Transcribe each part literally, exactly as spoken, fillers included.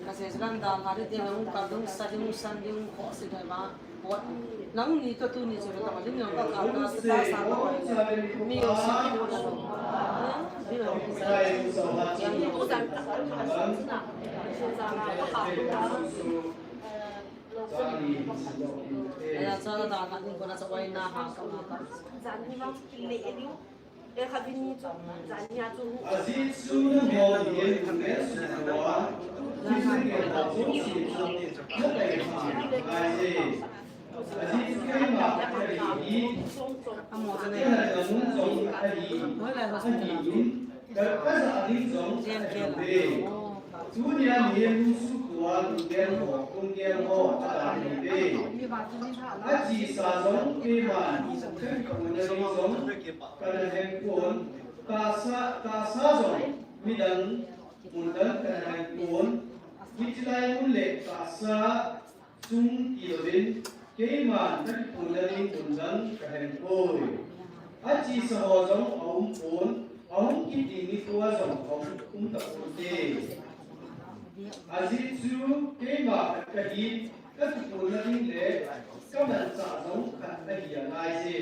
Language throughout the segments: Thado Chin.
Ka se ran da ma de te hung ka dung sa dung san dung ko si dai ba. Nang ni to tu ni chu ka ma lim yong ka ka ka sa ta sa ko. Mi yo sa ko. Bi lo ni sa. Yang ni tu san ta sa na. Aya cha da na ni ko na sa wai na ha ka na ka. Ajeh chu nangho in ngen sukha, thil ngen ho jouse chu nadei phat ngai e. Ajeh chu keima khat kahi hi, kahet na mun jong ahi, ahin, ka, kajah ding jong ahiuve. Tunia mihem lungsuh tua lunggel ho, lunggel ho adang ahiuve. Achesa jong keiman kakipuna ding jong kana hempon, tahsa, tahsa jong midang mun dang kana hempon, hiche lai mun le tahsa chung tilouvin, keiman kakipuna ding mun dang kahempoi. Achesa ho jong aumpon, ahung kit ding nikho a jong aum, um taponte. Ajeh chu keima khat kahi, kakipuna ding le kamanchah jong khat ahi angai e.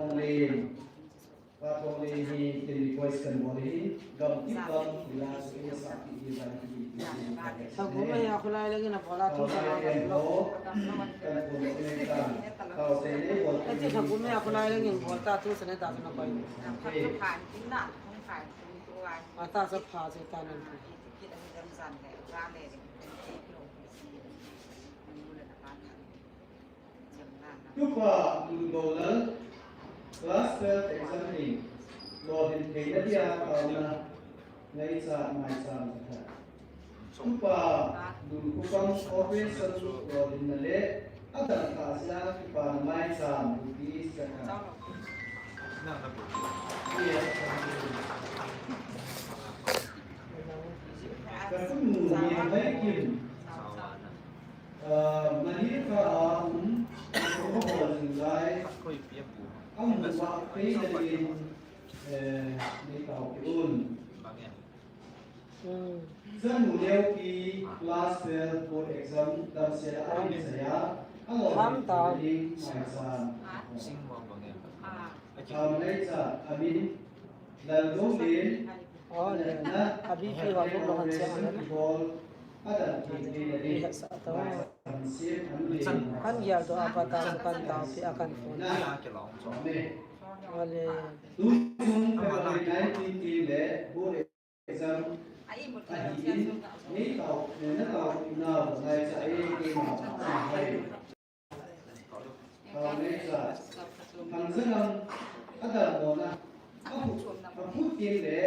Thonglen. Pa Thonglen hi tin request kan bol hi. Gam ti gam ila su e sa ti i ban ti ti. Thagum a ya khulai lengin a bola tu sa na kan bol. Kan bol ni kan. Kau se ni bol. Ati thagum a ya khulai lengin bol ta tu sa ne ta sa na pai. Ata sa pha se ta nan. Tupa Lulbolal class twelve exam in lolhin theina dia taona ngaicha maicham khat. Tupa Lulkupang operation lolhinna le adang kha sia kipana maicham rupees khat. Ka tunu ni mai kim. Ah, Manila a um, ko ko jing lai. Amu wa pei na in, eh, ni tau ki un. Hmm. Zan mu leo ki class twelve board exam dam se la a ni sa ya. Alo. Tham ta. Ni mai sa. Sing mo bang em. Tham nei cha amin. Lal Dong Lin. Oh, le. Na. Abi pi wa bu lo han siang na. Bol. Adam ki ni na ni. Ni sa to. Mai sa. Kan gial to apa ta kan ta pi akan phone. Na. Ole. Tu chung February nineteen ki le board exam ahi in. Ni tau, ni na tau na ngai sa e ki ma. Hai. Kau nei sa, thang zanam, adam mona, apu, apu tin le,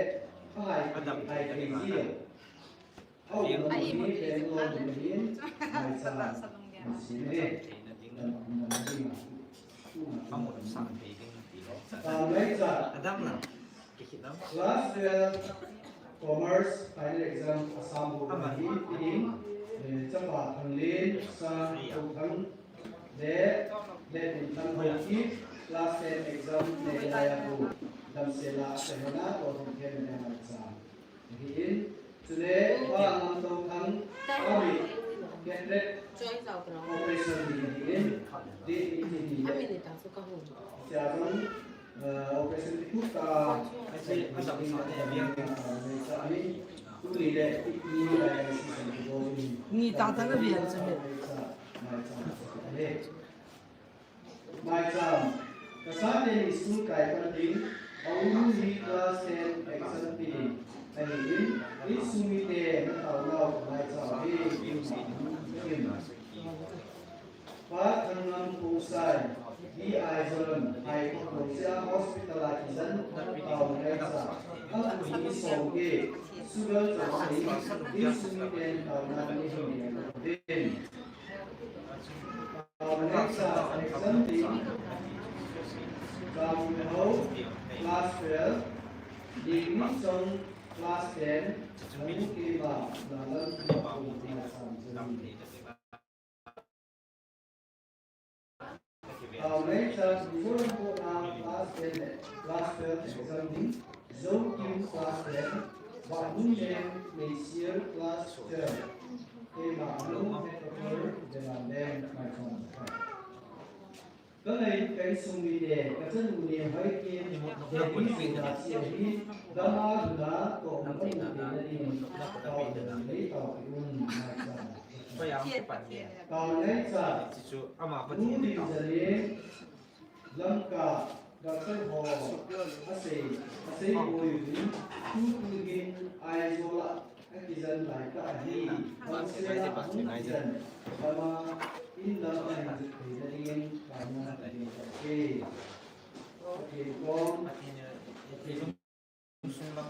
ahai, hai, hai, zia. Au, mona ni, pen lo, ni, hai sa, si ne. Amu sa pe ding ti lo. Kau nei sa. Adam na. Class twelve Commerce final exam Assam board ahi, hiding, eh, chapa Thanglen, sa, Thanglen, le, le, Thanglen, class ten exam, ne, ya, ya, bu, dam se la, se, na, to, thum, the, ne, na, sa. Hiding, chule, pa, nam, to, thang, ami, get, let, operation, hiding, di, di, di, di, siya, Ni ta ta na bian sa me. Mai cham. Ka sa te ni school kai pan ding. A u ni class ten exam ti. Ani in. Ni sumi te na tau nau mai cham. Ni. Pa Thangam Pu Sai, D I Zolam, Hai Pu Sia Hospital a kisan, tau ngai sa, a pu ni song ke, sugar sa sa ni, di sumi ten tau na ni hong ni din. Tau ngai sa, exam din, Tau Ho, class twelve, Ling Min Song, class ten, Ling Ki Ma, Lalam Ki Ma, class ten. Tau nei cha, Mizoram kona class ten le class twelve exam ding, Zokim class ten, Vangnungleng Neisial class twelve. Keima anu, Doctor Velam Leng, maicham. Ka ngai ka insung mite, ka chanu Nemhoikim, Delhi sunga che ahi, gam a lhunna toh ka mu theina ding, taona nei taopeh un, maicham. Taona nei cha, U Limzaleng, Lamka, Doctor ho, asei, asei poi uvin, tutu hin Aizawl a, akijen lai tah ahi, Hongsela hung kijen, gam a, in lam a hin jot theina dingin, taona nei taopeh. Pathen kom, Pathen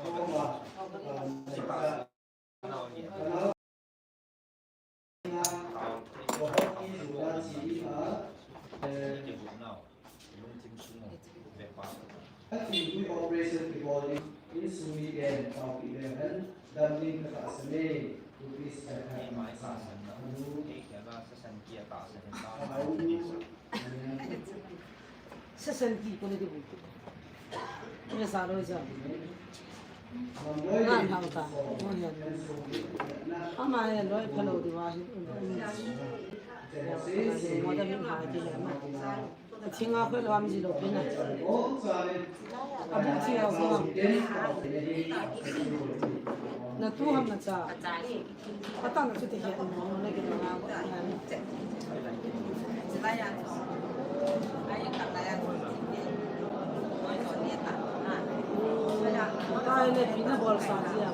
kom a, taona nei cha. Operation kibol in, insung miten taopeh leu hen, dam ding katahsan e, rupees five hundred. Sasan ki kone di bu. Ye sa loi sa. Ngan hao ta. Mo hian. Ama he loi phalou di va hi. Mo da min ha di le ma. A thinga khoi lo am ji lo pina. A bu thi a ko. Na tu ham na cha. Atan chu te hian mo na ki na ko. Kai le pi na bol sa ji a.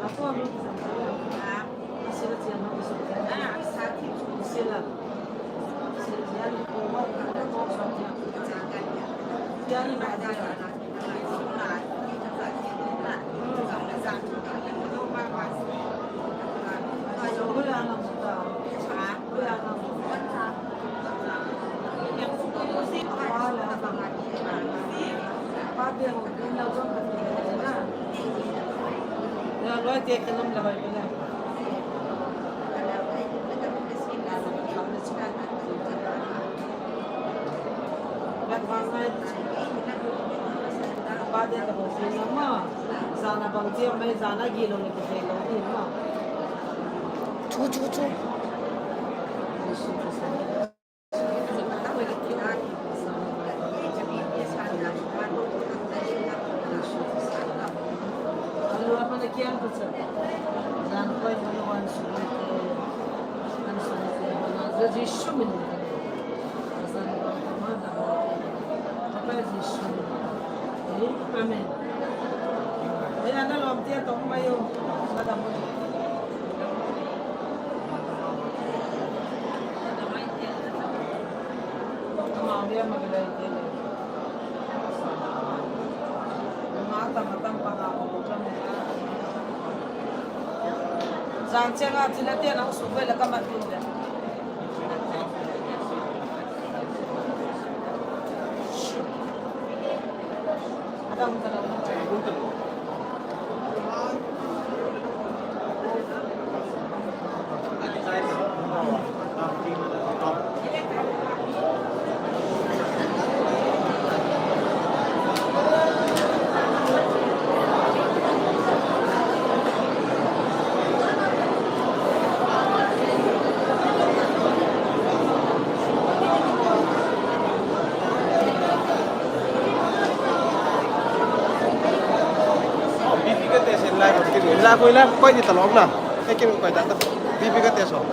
A ko mi ki sa. Chu, chu, chu. Amen. Aya na lom tia tong mai o. Madam. Ama dia magalai dia. Mata mata paha ko kami. Jan chenga thina te na su vela ka mat tin dia. Bibi ka test in live, in live, in live, koi di talong na. Koi di talong na. Bibi ka test o.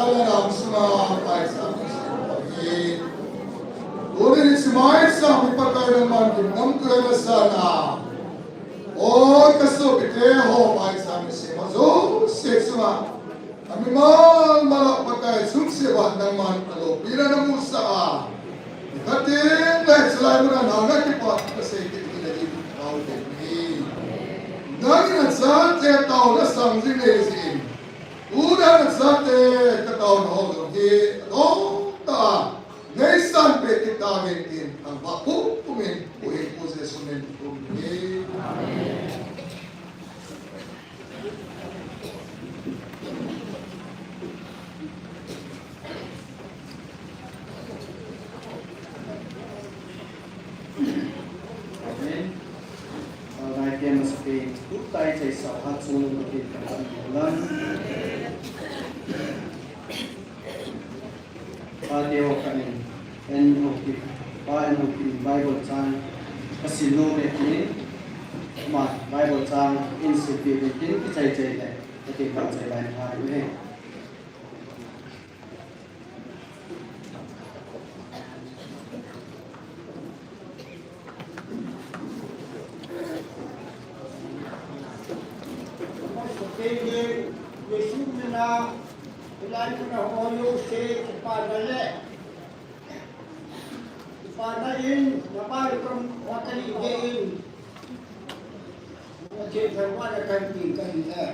Lam sunga Pakai sang hi. Tuni ni si Pakai sang hi Pakai nangman kin nam tu na sana. O ka sopite ho Pakai sang hi si ma jouse sunga. Amimal mala Pakai sung se ba nangman alo pina na musa a. Kating le silai muna na na kipa ka sei kit kit na di kau te ni. Nangin achate tao na sang jing le jing. Tuna nachate ka taona ho jong hi adong tah a neisanpeh kit tauhen tin thangvah pumpum in Pu Jesu min in kathum e. Amen. Amen. Ngai pen masapen, tuta ichaisah u Pathen chunga kathangvah in. Pate ho kamin, en ho ki, Pa en ho ki Bible chang kasim nom e tin, ama Bible chang in simpi in tin kichai chai le, kathangvah chai lai pha u he. Pathen thangvahna kahin pe kahi e.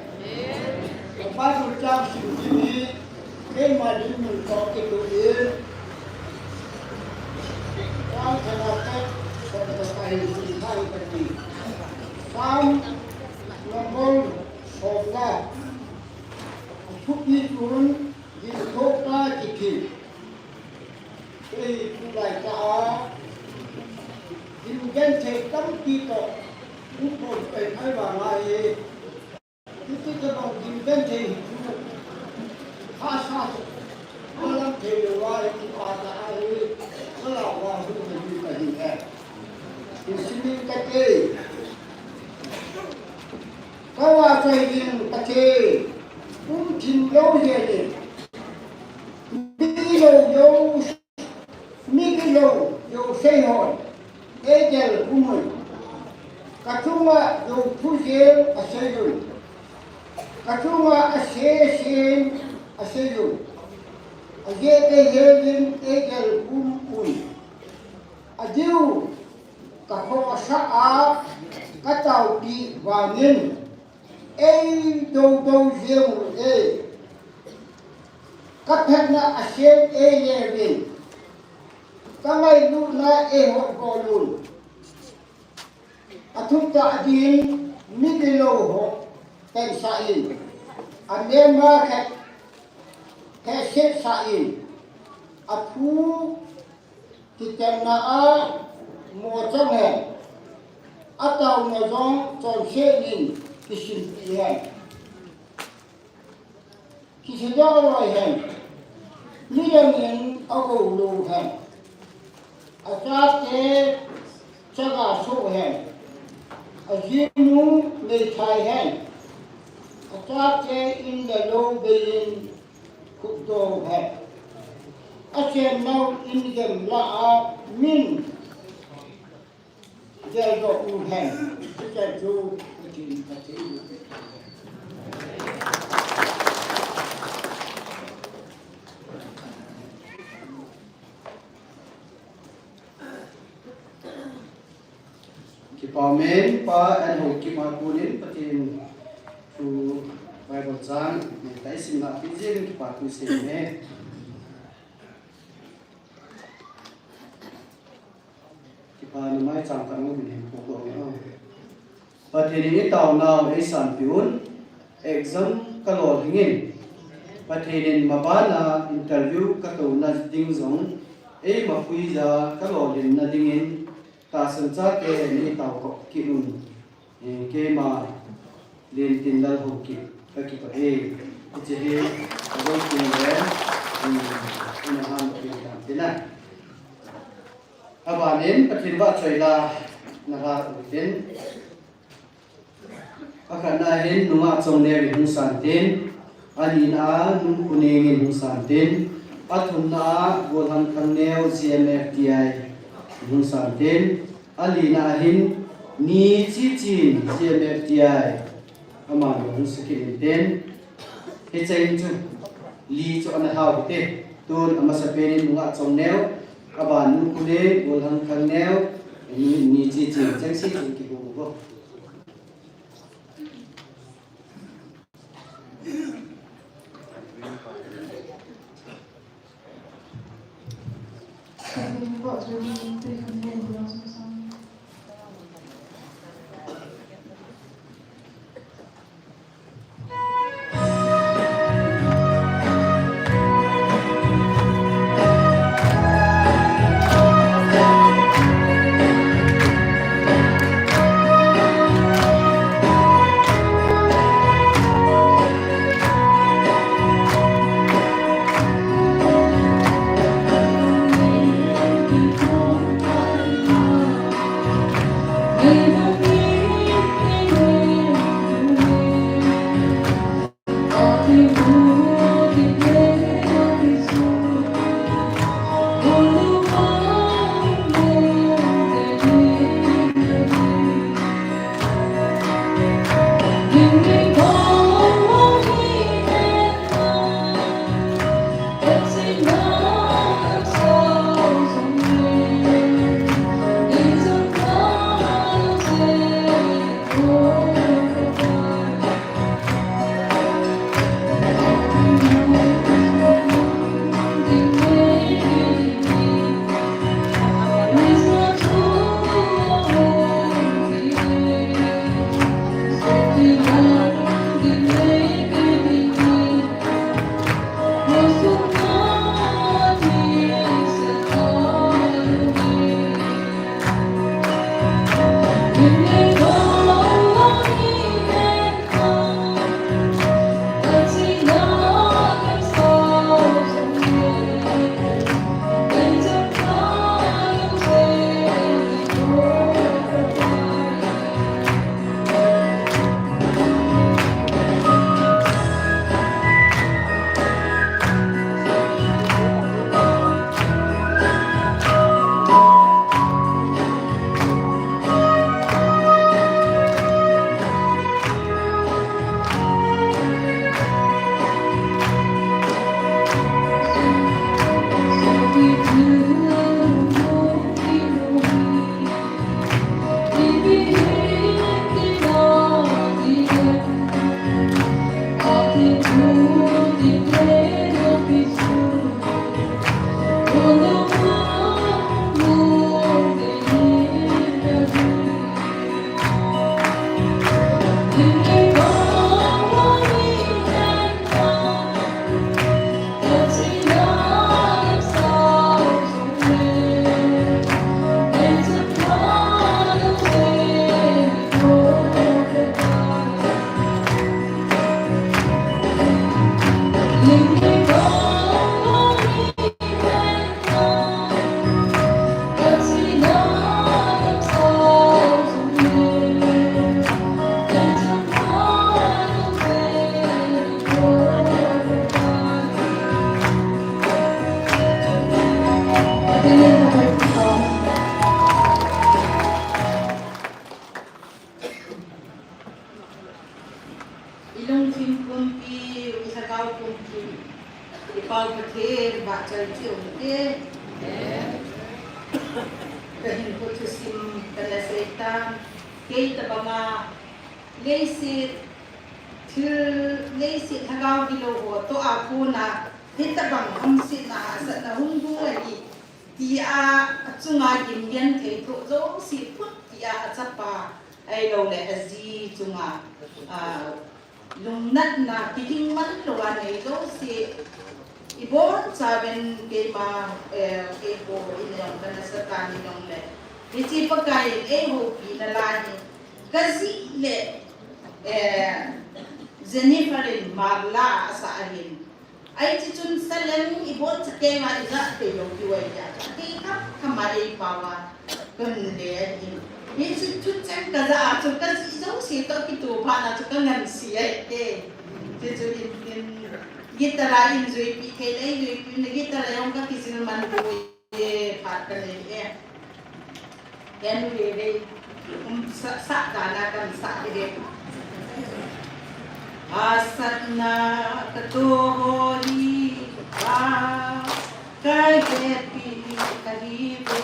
Ka Bible chang sim ding hi, keima dinmun toh kitoh in, chang thana ka, ka, ka, kahin sim thei kati. Psalm number somna. Athupi chun, dinthoh ta kiti. Kei tulai tah a, ding genthei tampi toh, hung pon pen ahi vang ahi. Hiti tobang ding genthei hi chu, hahsa chu, malam thei lou ahi, kipah tah ahi, ka lah uva hung ding kahi e. Hin sim in kate. Ka vahchoi ding kate, um thim lou jeng in. Mi lou jou, mi kilou jouse hon, eidel um un. Ka chunga jou thu jeng asei un. Ka chunga ase ase in asei un. Ajeh kei hel in eidel um un. Adiu, ka khosa a, ka taopi vangin, ei doudou jeng u e. Ka phatna asem ei le uvin, ka ngailutna ei hotbol un. Athum tah din, mi kilou ho, tensah in, amema khat, hehsetsah in, athu, Kitenna a mo chang hen, ataona jong chonset in kisimpi hen. Kisedoh loi hen, midang in agou lou hen. Achate chaga soh hen, ajinu meithai hen. Achate in le lou bei in khutdoh hen. Achennau in gem lah a min geldoh u hen. Hiche chu Pathen, Pathen. Kipa umin, Pa N. Haokip a konin Pathen thu Bible chang, neitai simna a peh jeh in kipa thu isei uve. Kipana maicham khat hung hin phongdoh inge. Pathen in itaonau eisanpeh un, exam kalolhing in. Pathen in mabana interview katouna ding jong eima puija kalolhinna dingin, tahsan chate neitao kop kit un. Eh, keima Lentinlal Haokip kakipah e. Hiche hi, agol tin le, um, ina han tin tan tina. Abanin Pathen vahchoi la nalhah utin. Akhatna hin nungah Chongneo in hung san tin. Anina a Nungkhoneng in hung san tin, athumna a Golhang Thangneo G M F T I hung san tin, alina a hin Ni Chichin G M F T I, aman hung sa kit in tin, hicheng chu li chu ana hau te, tun amasapen in Nungah Chongneo, aban Nungkhoneng, Golhang Thangneo, Ni, Ni Chichin, cheng si chun kihou uvo. I lungthim pumpi, i lhagao pumpi, i Pau Pathen vahchoi cheh u hite. Ka hinkho thusim kana sei tan, kei tabanga leiset thil, leiset lhagao gilou ho toh a kona hitabang hamsetna hahsatna hung bol ahi, tia achunga gimgenthei thoh jouse phut tia achapa ahilouleh aji chunga, ah, lungnatna kiging manlou a nei jouse, ibonchauvin keima, eh, keiho in jong kana sa tan, hijongle hiche Pakai in eihoupina lai hi kajih le, eh, Jennifer in Marla asah ahin. Ahi, chuchun salem iboncha keima ijat thei lou diu ahi tia, athei khamkham a eipao a kanle ahin. Hiche thucheng kajah a chu kajih jouse toh kitoh phat na chu kangansea ahi te. Chu in, in guitar a in juipi thei le, juipi na guitar a jong ka kijil man poi e, phat ka nei e. Ken ve ve, um, sa, sa, gana kan sa ve. Asatna ka to ho hi, a, kai ve pi ka hi ve.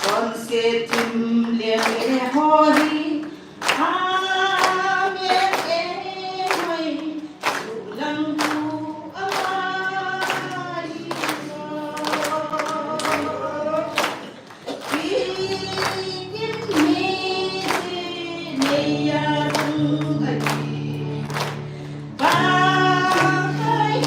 Kon se tim le le ho hi, amen e hoi, sulang tu amai. Pi kim ni si nei ya dang ai.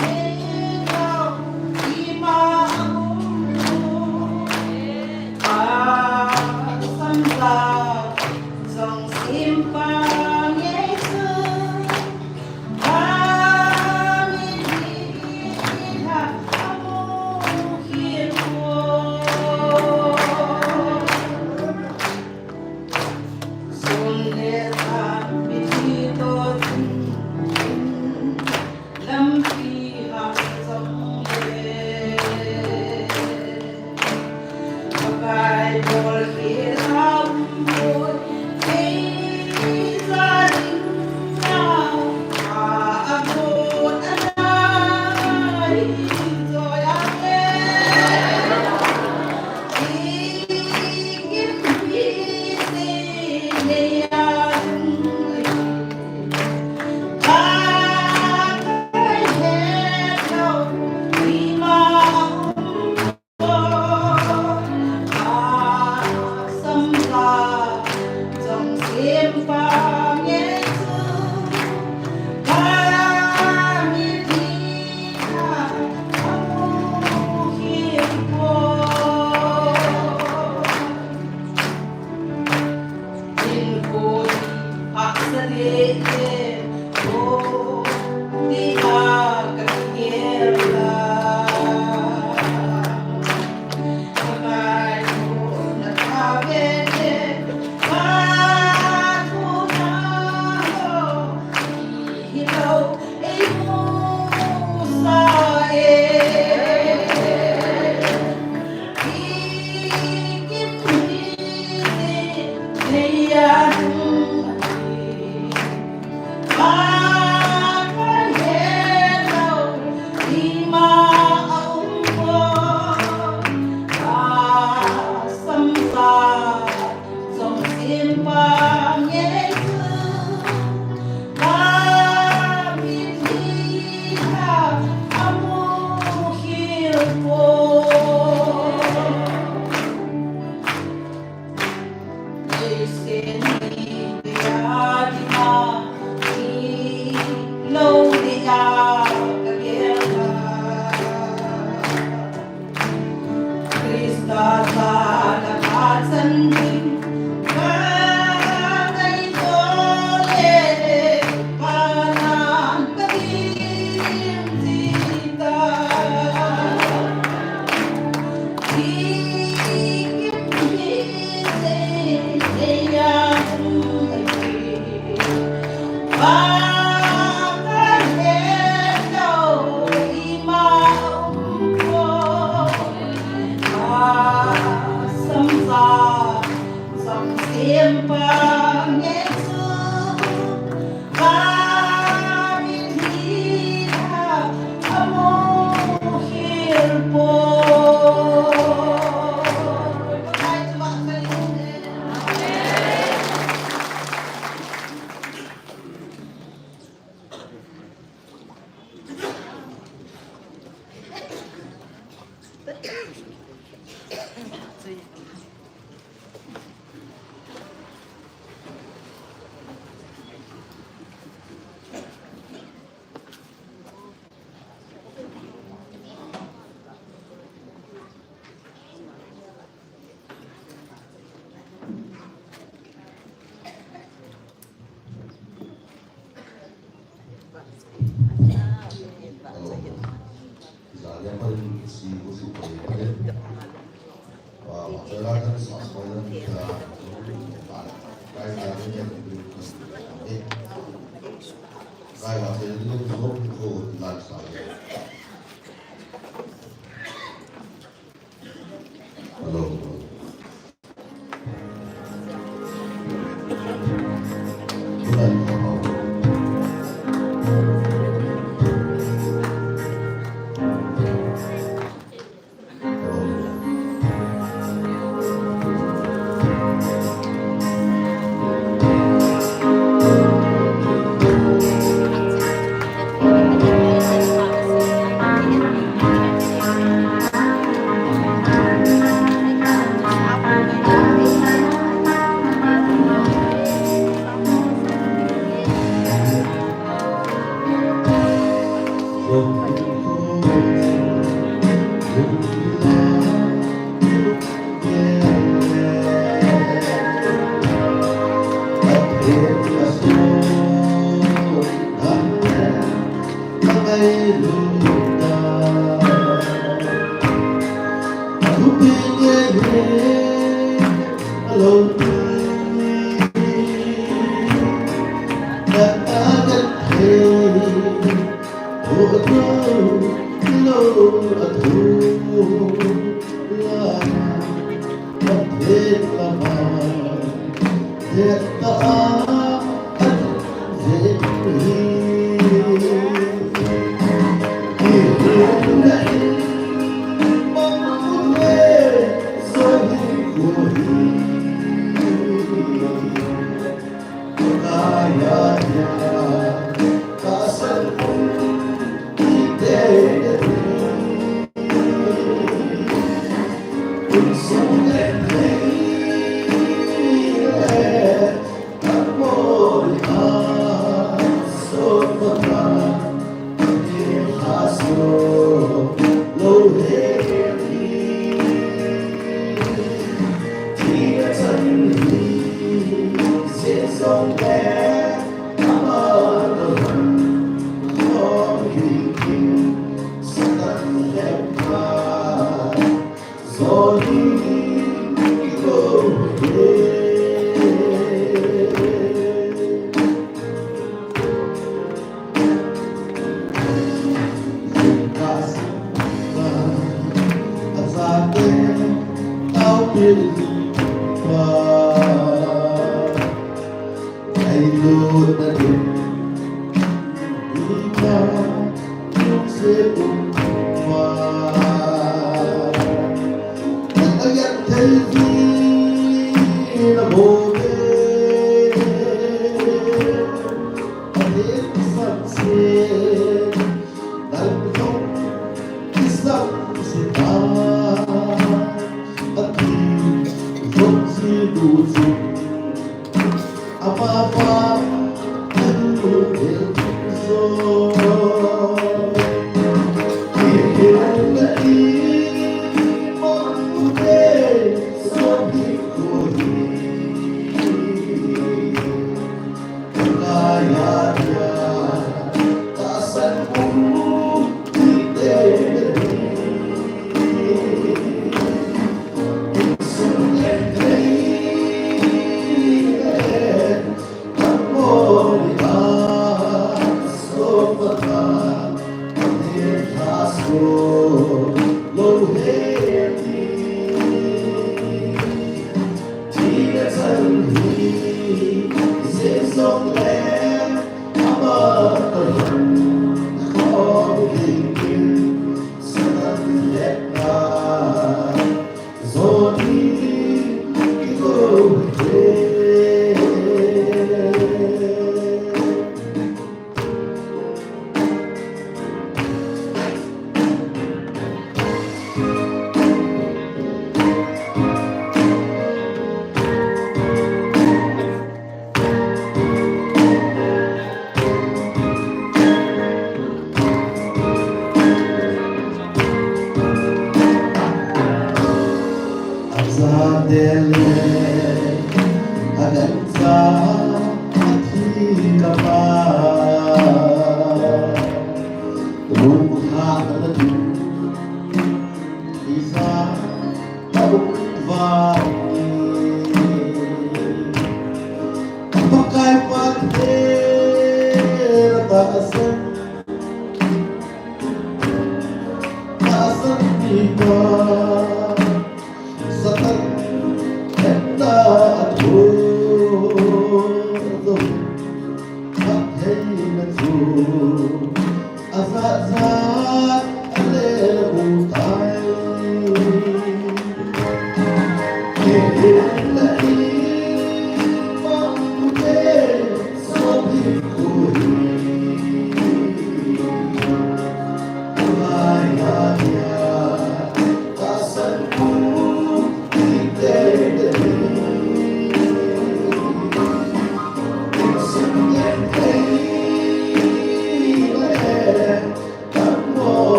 Sun le tha mithi to chun, lampi hah jong le, Pakai bol khel a um poi, ei ja ding a, a, a bol a nai, joy a le.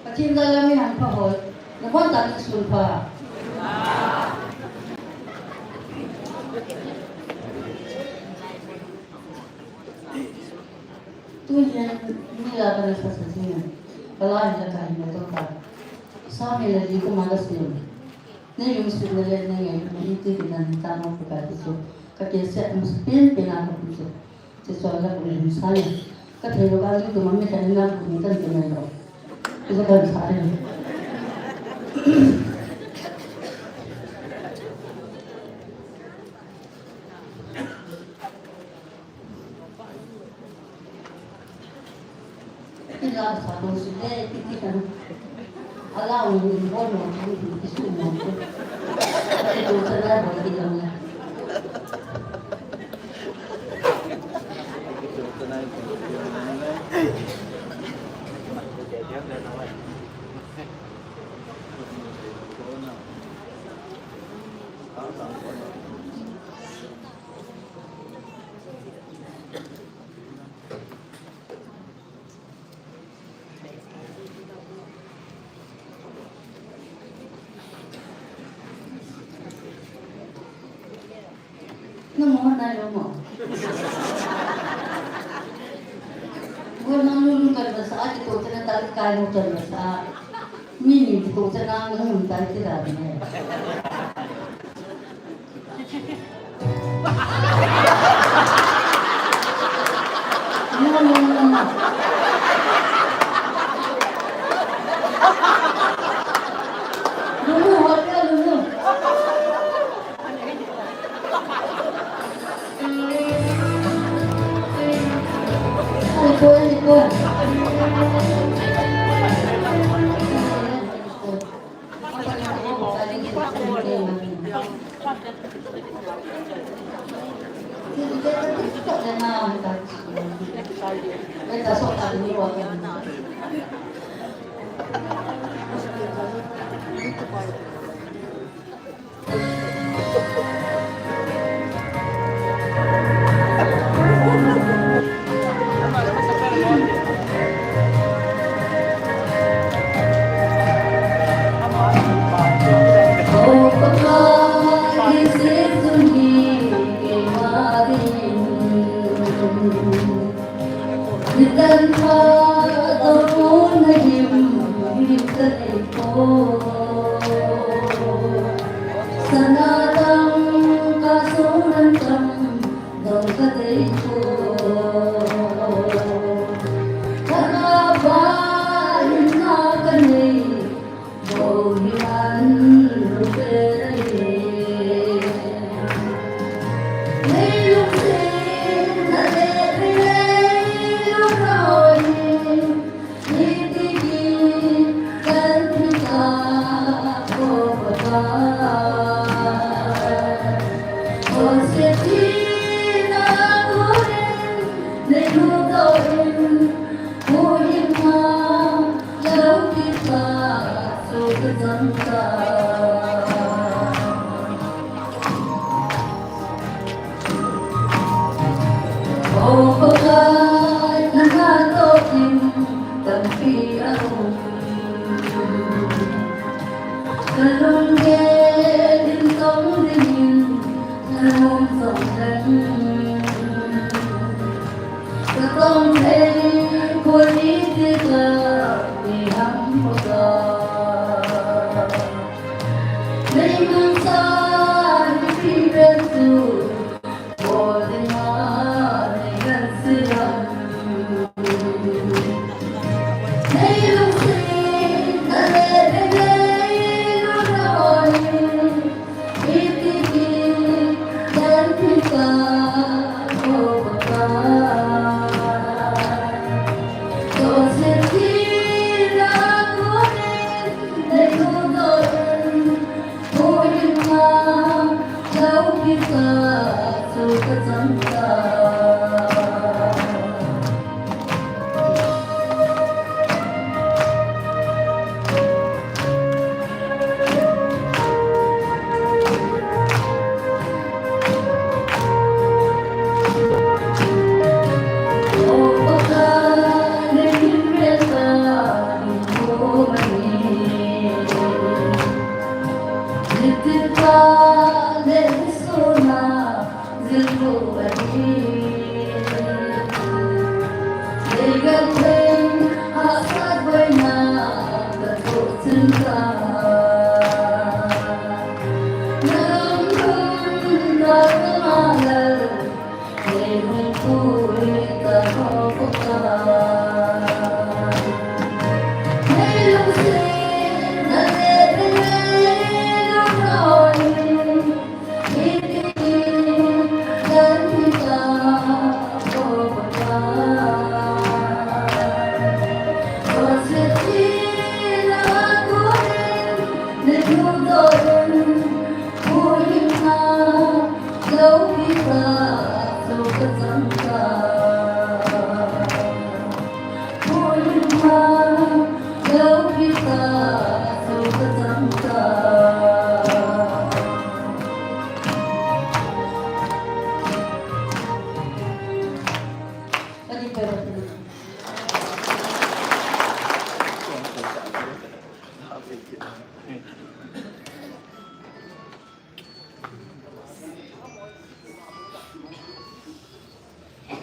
Pathen jal a min hangpha hoi. Nabonchauvin sunpha. Tuhin ni la kana sa sa sin. Kala hin la kahin la to ka. Sa me la ji ko ma la sin. Nei lungsetna le nei ngailutna iti tina ni ta mo ka ti chu. Ka ke se mu pen pen a ka pu chu. Ti chu la ku lungsa le. Ka thei lo ka lu tu ma me ka na ku ni kan ti mai lo. Ti chu kan sa le. Namo na yo mo. Wo nang lulung kan basa, kitoh chana tal kai mo kan basa. Mi ni kitoh chana nang lulung tal kira ne.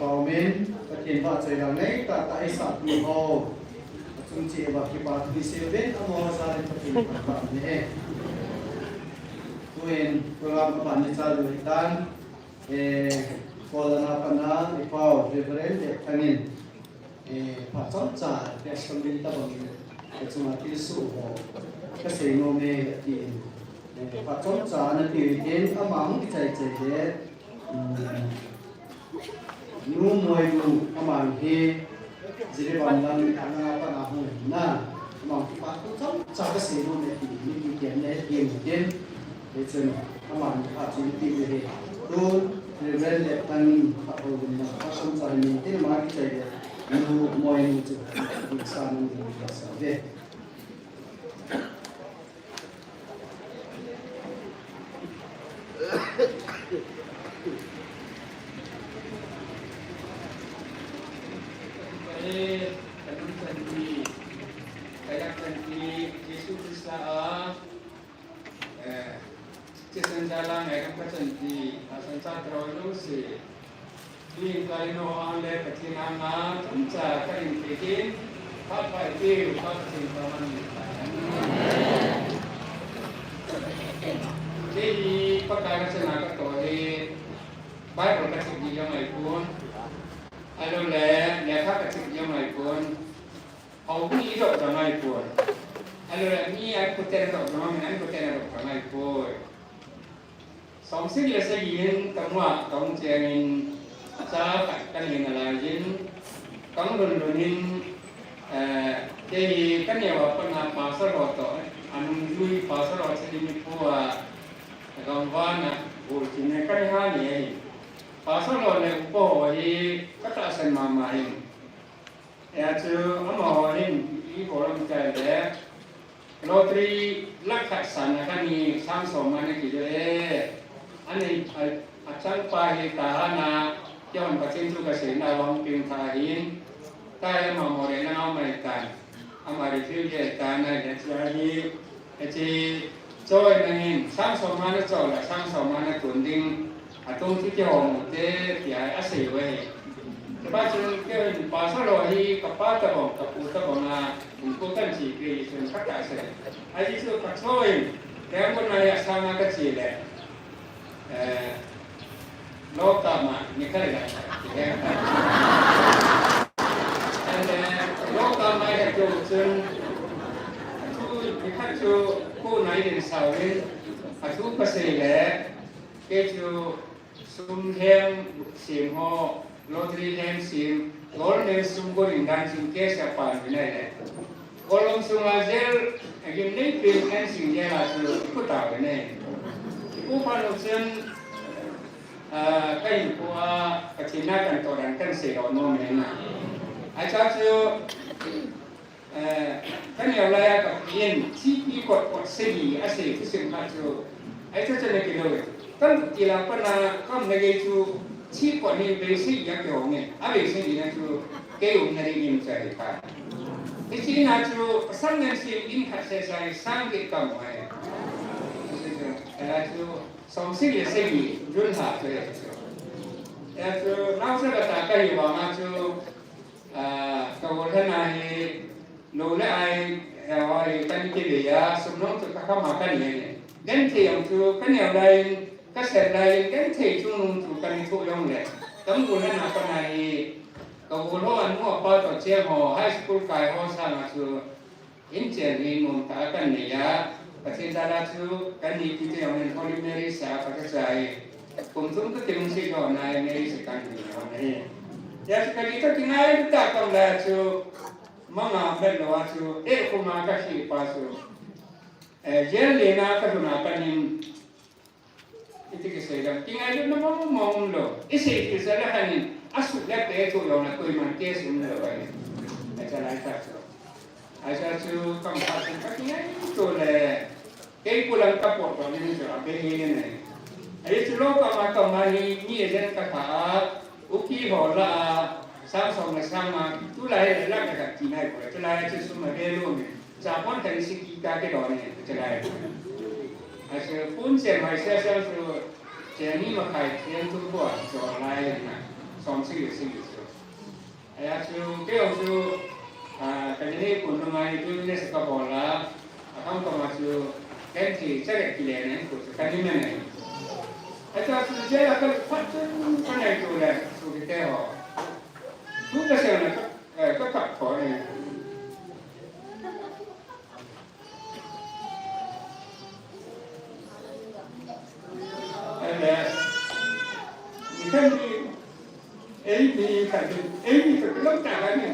Amen. Pathen vahchoi dang nei tah tah eisah pi ho. Achung cheh uva kipa thu isei uvin, amaho jal in Pathen phatah in umhen. Tuin program aban ni chal diu ahitan, eh, Kolkata a pat a i pau Reverend Lethang in, eh, phat chomcha, eh, assembly tabang in, eh, chunga thilsoh ho kasei nom e, atin. Eh, phat chomcha ana ti u hitin, ama hung kichai chai le, um, Nu Moinu, ama hi Jiribam lang, Kolkata a pat a hung in na, ama hung kipa thu chomcha kasei nom e, atin, mi kitem le, atin, atin. Hichun, ama ni phat chun ti ve he. Tun, Reverend Lethang in phat hou vin na, phat chomcha hin tin, ama kichai le, Nu Moinu chu, diksa nun ding kasa ve. Jesu Christa a Eh, Christian jalang eh, kam kachan ti, a san cha tro lo se. Ni ka ino ang le Pathen anga, chomcha ka in pe tin, pha pha ti, pha Pathen pa man ni. Kei hi Pakai kachana kato hi, Bible kachim ni jong ahipon. Ahilou le, lekha kachim ni jong ahipon. Houbung idoh jong ahipoi. Ahilou le, mi an koten adoh jong, mi an koten adoh jong ahipoi. Somsagi le sagi in kamu a kahung cheng in, cha khat kanei nalai in, kahung lhun lhun in, eh, kei hi kaneo a pat a pastor ho toh, anungjui pastor ho chading ni po a, gamvana, bol chin in kanei ha ni ahi. Pastor ho le upa ho hi katahsan mama in. Hijeh chun amaho hin, i bol lam chai le, Lottery lakh khat sanna khat ni sang som ma na kijo e. Ani a, achangpa hi tahana, keiman Pathen thu kasei na long ping tha hin. Tahai ama more na ngau mai tan. Ama review ye tan na ya cha hi. Eti choi na hin sang som ma na choi la sang som ma na tun ding. Atung chu kihong u te, tia asei uve. Tia pa chun keiman pastor ho hi kapa tabang, kapu tabang a, kum ko kan chi pe chun kata sei. Ahi chu kachoi, keiman nai asanga kachi le. Eh, lo kama, ni kale la. And then, lo kama ya chu chun, chu, ni khat chu ko nai den sawin, achu kasei le, Kei chu sum hem sem ho, lottery hem sem, government sum go ding dan chun case a pan vinai le. Kolom sunga jail, agim nei pin en sing jail a chu kuta vinai. Ku pan chun, ah, ka in ku a, ka thina kan to dan kan sei ho no men na. Ai cha chu, Eh, ka neo lai a ka pi in, thipi kot kot sagi a sei thusim khat chu. Ai chu chu na kilo e. Kan ti la pa na kam na gei chu thi kot ni bei sagi a kihong e. A bei sagi na chu kei um na ding in cha hi ka. Hiche na chu pasal ngen sim in khat sei sai sang ki kam mai. Chu chu. Ai chu som sagi sagi jun ha chu e chu. Ai chu nau sa ka ta ka hi wa ma chu. Ah, ka gol hana hi, lo le ai, eh, oi, kan kivei a, sum nung chu ka khama kan nei. Genthei jong chu, ka neo lai in, ka sen lai in, genthei chungnung chu kan thoh jong le. Ka gol hana ka nei, ka gol ho anu apa to che ho, high school kai ho sanga chu, in chen hi nom tah a kan nei a, Pathen jal a chu kan ni kiti jong in Holy Mary sa ka ka chai. Kum thum ka kim si jo nai Mary sa kan ni jong nai. Ya chu ka ni ka kingai ta kam la chu manga met lo a chu e kuma ka si pa chu. Eh, jail le na ka lhun a ka nin Iti kisei dam, kingailutna mong mong lou. Isei kisa le khanin, asuh le pe thu lou na koiman case um lou ahi. Acha lai ta chu. Acha chu kam pha chu ka kingai to le. Kei kulang ka pot to ni chu a pe ni ni nei. Ahi chu lo ka ma ka ma ni ni e jen ka tha a. Uki ho la a. Sang som na sang ma. Tu lai la ka ka kinai ko. Tu lai chu sum a be lo ni. Chapon kani siki ka ke doni, chalai. Asu pun se mai se se su, che ni ma khai, yen tu ko, so lai na, som si si su. Aya su, ke su, ah, kani ni pun no mai tu ne se ka bola, akam ka ma su, ken ti, che le ki le ne, ku su kani me ne. Aya su, je la ka, pa tu, ka ne tu le, su ki te ho. Tu ka se na, ka, eh, ka ka ko ne. Amen. Ikan ni, eh, ni ikan ni, eh, ni ikan ni, ikan ni.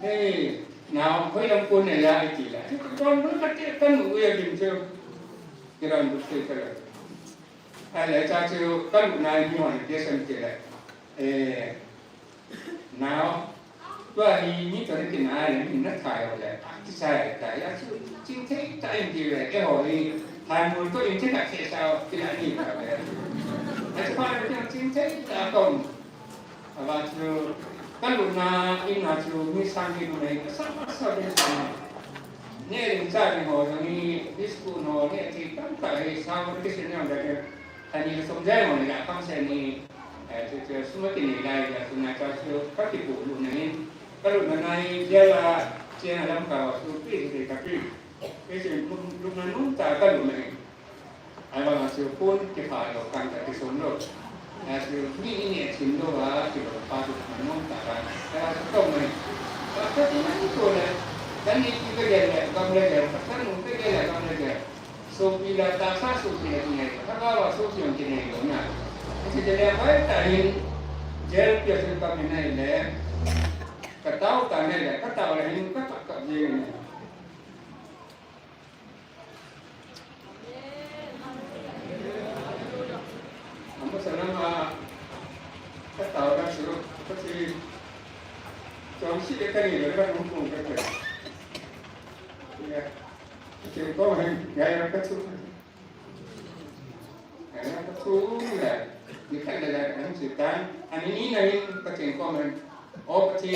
Hey, now, koi lang ko na ya iti la. Kon lu ka te kan u ya din chu. Kiran bu se ka la. Ai le cha chu kan u na ni ho ni ke san ke la. Eh, Now, tua hi mi to ni kin ai le, mi na thai ho le, a ki sai le, tai a chu, ching thei ta in di le, ke ho hi, thai mul to in thei ka thei sa, ki la ni ka le. A chu pa le, ching thei ta kong. A ba chu, ka lu na, in na chu, mi sang ki lu nei, ka sa, ka sa, ka sa. Ne ring cha ni ho, ni, disku no, ne, ti, tam ta, hi, sa, ki sin yong da ke. Ani ka som jai mo ni la kam se ni, eh, chu, chu, sum a kinei lai la, chu na ka chu, ka kipu lu na hin, ka lu na nai, jia la, chia na lam ka wa su pi, pi, ka pi. Pi chu lu, lu na nung ta ka lu na hin. Ai wa ma chu pun ki pha lo kan ka ki som lo. Ai chu mi ni ni chin lo wa, ki lo pa lu na nung ta ka. Ka chu tong na hin. Ka ka ti na ni ko le. Kan ni ki ka jai le, kam le jai, ka nung ka jai le, kam le jai. Sopi la tahsa sopi la kinei, thagau a sopi jong kinei lou na. Hiche le pai ta hin, jail pi a chun ka mi nai le, ka tao ta nai le, ka tao le hin ka kap kap jeng nai. Ama sa lama, ka tao la su, ka si, chong si le ka ni le ka nung kong ka te. Ya. Ko hin, ya, ya, ka chu. Ya, ya, ka chu, ya. Ni kan da, da, kan chu tan. Ani ni na hin, ka chen ko men. O, ka chi,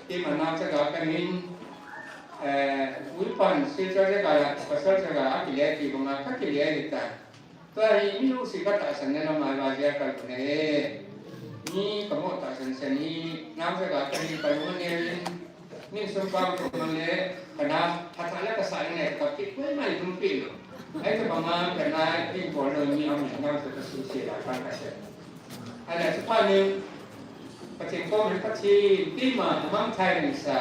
ti ma na cha ga ka hin. Eh, ui pan, si cha ga, ka sa cha ga, a ki le ti ko ma, ka ki le ta. Tua hi mi lungset ka tahsan na lam a va jia ka lung e. Mi ka mo tahsan sen hi, nang sa ka ka ni ka lung ne in. Min sum pa ko man le, ka na, pha tha le ka sa ne, ka pi ko mai lung pi lo. Ai ka ba ma ka na, pi ko lo ni am ni nang sa ka su se la ka ka se. Ai la su pa ni, ka chen ko man ka chi, pi ma, mang thai ni sa.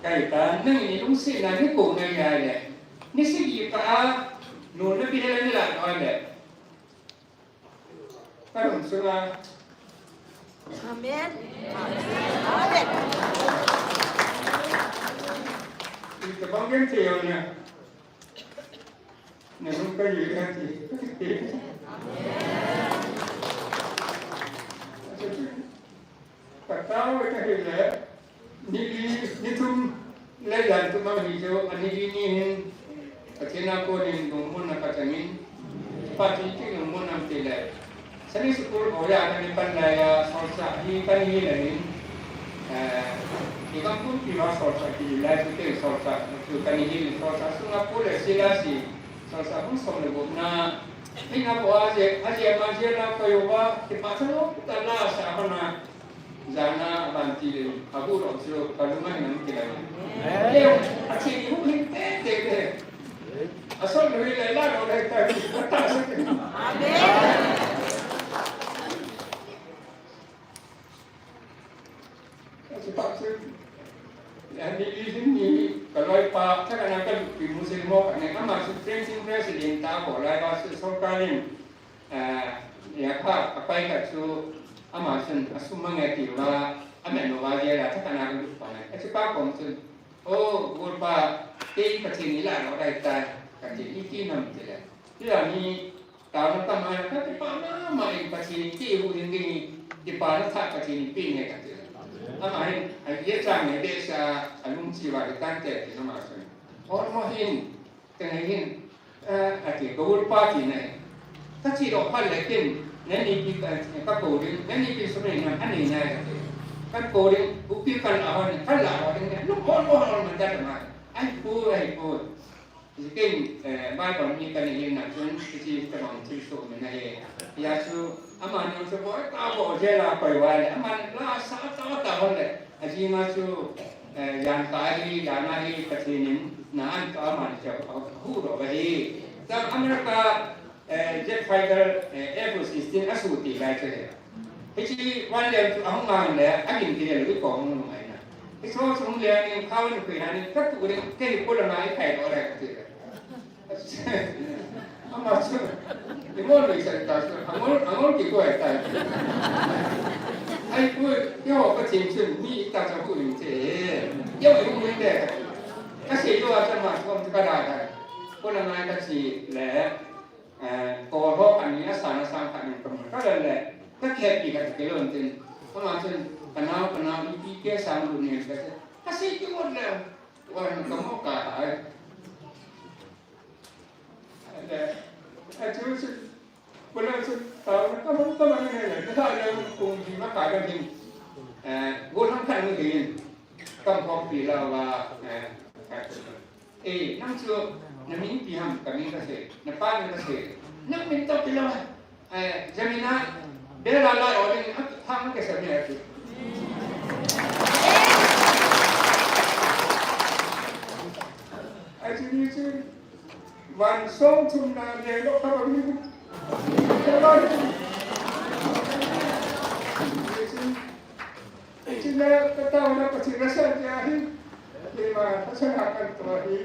Kai ta, nang ni lungset na ni ko na ya le. Ni sigi ka a, nu na pi hela ni la noi le. Ka lung sunga. Amen. Amen. Ita bang gen te yo na. Na lung ka yi na ti. Amen. Ka tao ka hi le, ni li, ni thum le jan thum a hi jo, ani li ni hin, Pathen a kon in lungmon a ka chang in, Pathen ti lungmon a ti le. Sunday school o ya ka ni pan la ya, solchah hi ka ni hi le in, eh, i kam kum pi wa solchah ki la ti te solchah, tu ka ni hi solchah sunga Paul le Silas hi, solchah hung som le gop na, ni na ko a je, a je ma je na ko yo wa, ti pa sa lo, ta la sa ha na. Jana a ban ti le, a hu lo chu, ka lung a hin a mi ti le. Amen. Leo, a chi ni hu hin te te le. A son lo le la lo le ta, a ta se. Amen. A chi pa se. Ya ni li hin ni, ka loi pa, ta ka na ka pi mu se mo ka ne, ama su president, president ta ko lai ba su so ka lin. Eh, ya kha, a pai khat chu, ama chun, a sum mang e ti uva, a men uva je la, tha kana ka lut pa nai. A chi pa kom chun, "O, gol pa, kei Pathen in la lo dai tai, ka ti, i ti nam ti le. Ti la ni, ta na ta mai, ka ti pa na ma in Pathen ti hu ding ding, ti pa na tha Pathen pi ne ka ti le." Ama hin, a ye chang ne be sa, a lung chi va le tan te ti na ma chun. Or mo hin, Ka nei hin, eh, a ti, ka ul pa ti nei. Ka chi lo phat le kin, nei ni pi ka, ka ko ding, nei ni pi su nei nam, a nei nai ka ti. Ka ko ding, u pi kan la hon, kan la hon ding, lu hon, hon, hon, man da ma. Ai pu, ai pu. Kin, eh, Bible ni ka nei hin na chun, ki chi ka bang chi su mi na he. Ya chu, ama ni chu bo, ta bo je la koi wa le, ama la sa ta ta hon le. A ji ma chu, eh, yan ka hi, yan a hi, Pathen in na an ka man chu a hu lo ba hi. Sa America, eh, jet fighter, eh, F sixteen a su ti lai chu he. Hi chi wan le chu a hung mang le, a gin ti le lu ko hung ngai na. Hi chu chu hung le ni khau ni kui na ni ka tu le ke ni ko la ngai kai lo le ka ti le. Ama chu, i ngol loi sa ta chu, a ngol, a ngol ki ko ai ta. Ai ku, i ho Pathen chu, mi ta cha ku ling che. I ho i ngol le. Ka se yo a cha ma chu ka da da. Ko la ngai ka chi le, eh, ko ho kan ni a sa na sang kan ni ka ma. Ka le le, ka ke pi ka ke lon tin. Ama chu, ka nau, ka nau, i pi ke sa mu ni ka che. Ka se ki ngol le. Wan ka mo ka ai. Le, a chu chu, ko la chu, ta na ka mo ka ma ne le, ka le kung ji ma ka ka jin. Eh, go thang kan ni jin. Kam ko pi la wa, eh, eh, nang chu, na min pi ham, ka min ka se, na pa min ka se. Nang min to pi la wa. Eh, jamina, bela la o ding, a, ha, ke sa mi ati. Ai, chi ni chi, wan song thum na le lo ka ba mi. Ka ba mi. Chi na ka ta na pa chi na sa ja hi. Keima, pasal akan tua hi.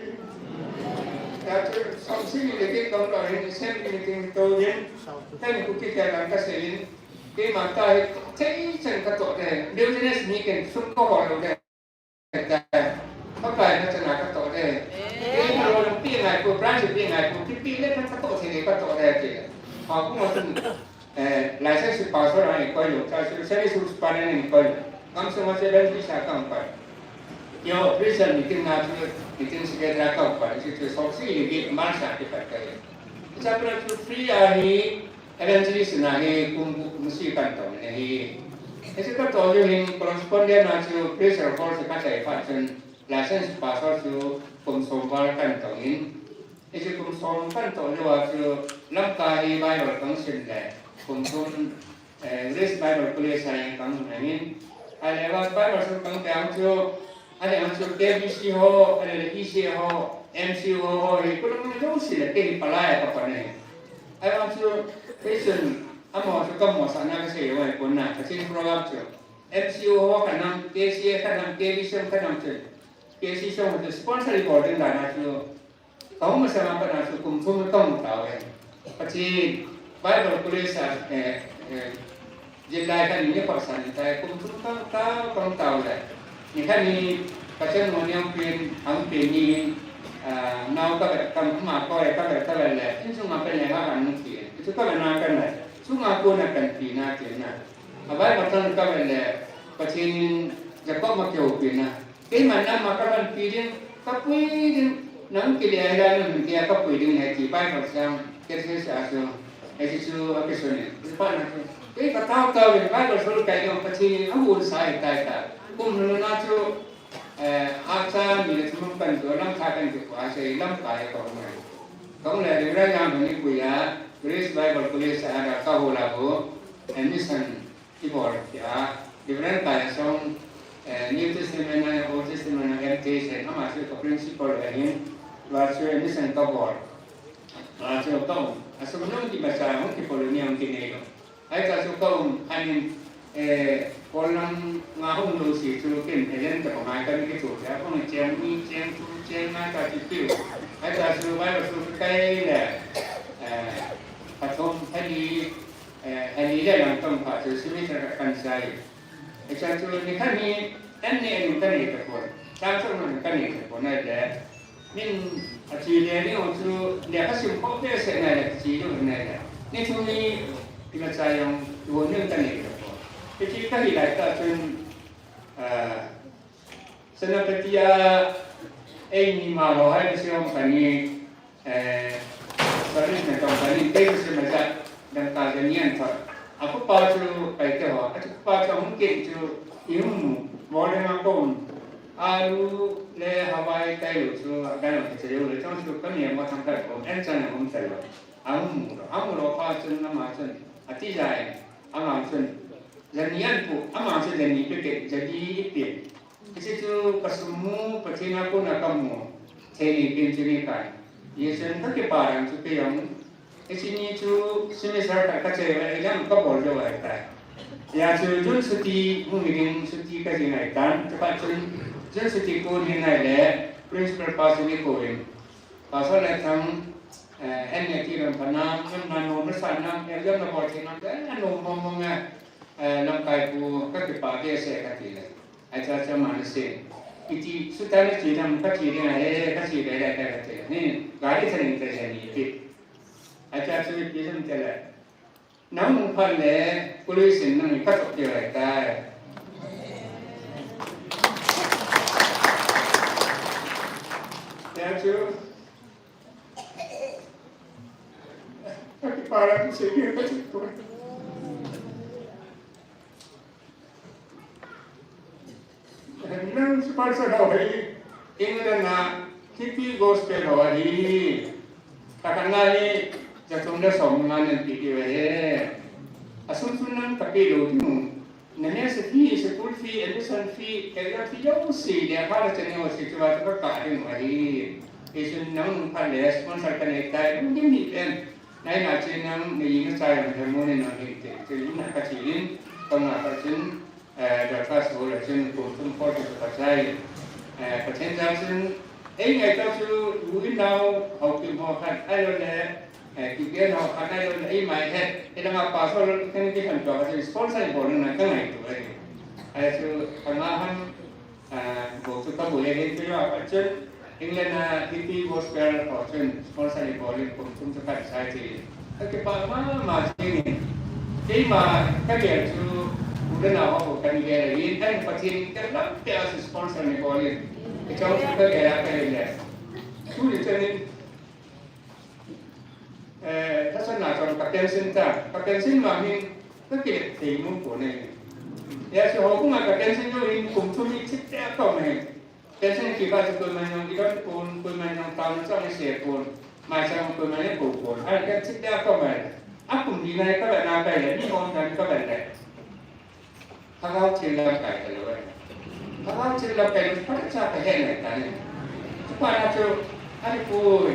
Ya, tu, som sini lagi kau tua hi, sen meeting tu hin. Kan ku ki ka lang ka se hin. Keima ta hi, thei chen ka to de. Business ni ken sum ko ko lo de. Ka kai na chen ka to de. Keima lo pi ngai ku, branch pi ngai ku, pi pi le ka to thei ka to de ke. Ha ku ma tu. Eh, license pastor a ni koi lo, cha su, Sunday school pastor a ni koi lo. Kam sung a che ben pi sa kam koi. Yo, Christian meeting na chu, meeting secretary ka pan chu, chu sok si ni ki man sa ki pat ka. Chapter chu free a hi, evangelist na hi kum musi kan tong ni hi. Ese ka to ju hin correspondent na chu, pressure force ka chai pa chun, license pastor chu kum som val kan tong in. Ese kum som kan to ju a chu, lamkai Bible kan sim le, kum kum Eh, Grace Bible College a kang hung ahin. Ahile Bible school kang peh chu, ahile chu K B C ho, ahile E C A ho, M C U ho, ho, hi, kulang jouse le, kei hi palai a kapan ahi. Ahivang chu, kei chun, amaho chu kamusahna kasei u ahi, kona, Pathen program chu. M C U ho khat nam, K C A khat nam, K B C ho khat nam chu. K C C ho chu sponsor ibol ding dan a chu. Kahung masang a pat a chu kum thum kahung tao e. Pathen Bible College a, eh, eh, jin lai khat ni ni khosah ni tai, kum thum kahung tao, kahung tao le. Nikhat ni ka chanu neo pen, hung pen ni, ah, nao ka vet, kam ma ko e ka vet, ka vet le. Insung a pen le ha kan nung ki. Chu ka vet na kan le. Chu nga ko na kan pi na ke na. A Bible chang ka vet le. Pathen in Jacob ma keu pi na. Keiman nangma kapanpi ding, kapui ding, nang kile a hila nang min kia kapui ding ahi ti Bible chang, Catechism a chu, ahi chu, akisun in, ipa na chu. Kei katao tao in Bible sol kai ding, Pathen in ahung sa ahi tai ta. Kum nunung a chu, eh, acha ni le thum kan chu, lam tha kan chu, a sei lam kai ko mai. Kong le Reverend Yang ni kuya, Grace Bible College a da ka ho la ko, admission Kibol kia, Reverend Kaya Song, eh, New Testament a, Old Testament a, M T S, ama chu ka principal ahin, tua chu admission kabol. Tua chu ka um. Asum nung kimacha hung kibol ni hung kinei lo. Ahita chu ka um, ahin, eh, kol lang nga hung lo si chu kin, eh, len ka pangai ka ni kitu, ya kong cheng ni, cheng tu, cheng nga ka ti piu. Ahita chu Bible chu kai le, eh, pathum, thani, Eh, ani le lang tong pha chu semester kan sai. Acha chu nikhat ni an ni an kan ni ta pon. Tang chu kan ni ta pon ai le. Min achi le ni o chu le ka sim ko be se na le chi lu na le. Ni chu ni ki ma cha yong chu ni kan ni ta pon. Ki chi ka hi lai ta chun, ah, Senapati a ei ni ma lo hai ni siom kan ni Eh, service na company, kei chu sima ja, dangka ja nian thot. A kupa chu Paite ho, a chu kupa chu hung kit chu i hung mu, bol le ma kom. Alu le Hawaii tai lu chu, a kan lo chu le chong chu kan ni mo thang kai kom, en chan hung tai lo. A hung mu lo, a mu lo pa chun, ama chun, a ti jai, ama chun. Ja nian pu, ama chun ja ni pe ke, ja di i pe. Hiche chu ka sum mu, Pathen a kona ka mu thei ni pen chu ni kai. Hichun ka kipa dang chu kei jong. Hiche ni chu semester khat ka chai uva, exam ka bol jou ahi tai. Hia chu June chuti hung hi ding, chuti ka jing ahi tan. Chuphat chun June chuti kon hin ahile, principal pa chu ni kou in. Pastor Letsang, eh, en ne ti ram pa nam, nam na nom na sa nam, exam na bol thei nam, eh, nom mong mong eh, eh, lamkai pu ka kipa behseh ka ti le. Acha cha ma na se. Iti suta na chi dam ka chi ding ahi, ka chi be le ka ka te. Ni, gari sa ning te se ni ti. Acha chu ipi sam te le. Nang hung phat le, police in nang ka chop te lai tai. Tia chu. Ka kipa la tu se ni ka chop tu. Nang sponsor ho hi, England a, Hippie Gospel ho ahi. Ka kan na hi, ja tum le som nga nan pi pi ve he. A sum sum nang ka pi lo ding. Na mess fee, school fee, admission fee, exam fee, jouse, le pha la chani ho si chu va ka ka ding ahi. Hichun nang pha le sponsor ka nei tai, nang ding ni pen. Nai na chen nang, nei na chai ang he mo ni nang hin te. Chu na ka chi in, ka nga ka chun, Eh, darkar suh le chun kum thum kho chu ka chai. Eh, Pathen jal chun, ei ngaito chu, u in nau, Haokip ho khat, ahilou le, eh, Kigen ho khat, ahilou le, eima het, ei langa pastor khat kikhen tua khat chun, sponsor bol na ka ngaito ahi. Ahile chu, ka nga ham, eh, bol chu ka bol e, hin chu yo, ka chun, England a Hippie Gospel ho chun sponsor ibol in kum thum chu ka chai ti. Ka kipa mama jing in. Keima ka gel chu kum Then I hope can get in and Pathen in the love pay us sponsor ni bol in. It's also the area ka le. Tu ni chen in, eh, ta san na chon ka pension ta. Ka pension ma hin ka ke te mu ko ne. Ya si ho kuma ka pension yo in kum tu ni chit te ko me. Pension kipa chu koiman jong i don pon, koiman jong taona chang i se pon, maicham koiman i ko pon. Ahi, ka chit dia ko mai. A kum ni nai ka ba na kai le, ni hon dan ka ba le. Lhagao thil lamkai ta lou e. Lhagao thil lamkai lou, phat cha ka he nai ta ni. Chupa na chu, ani pui.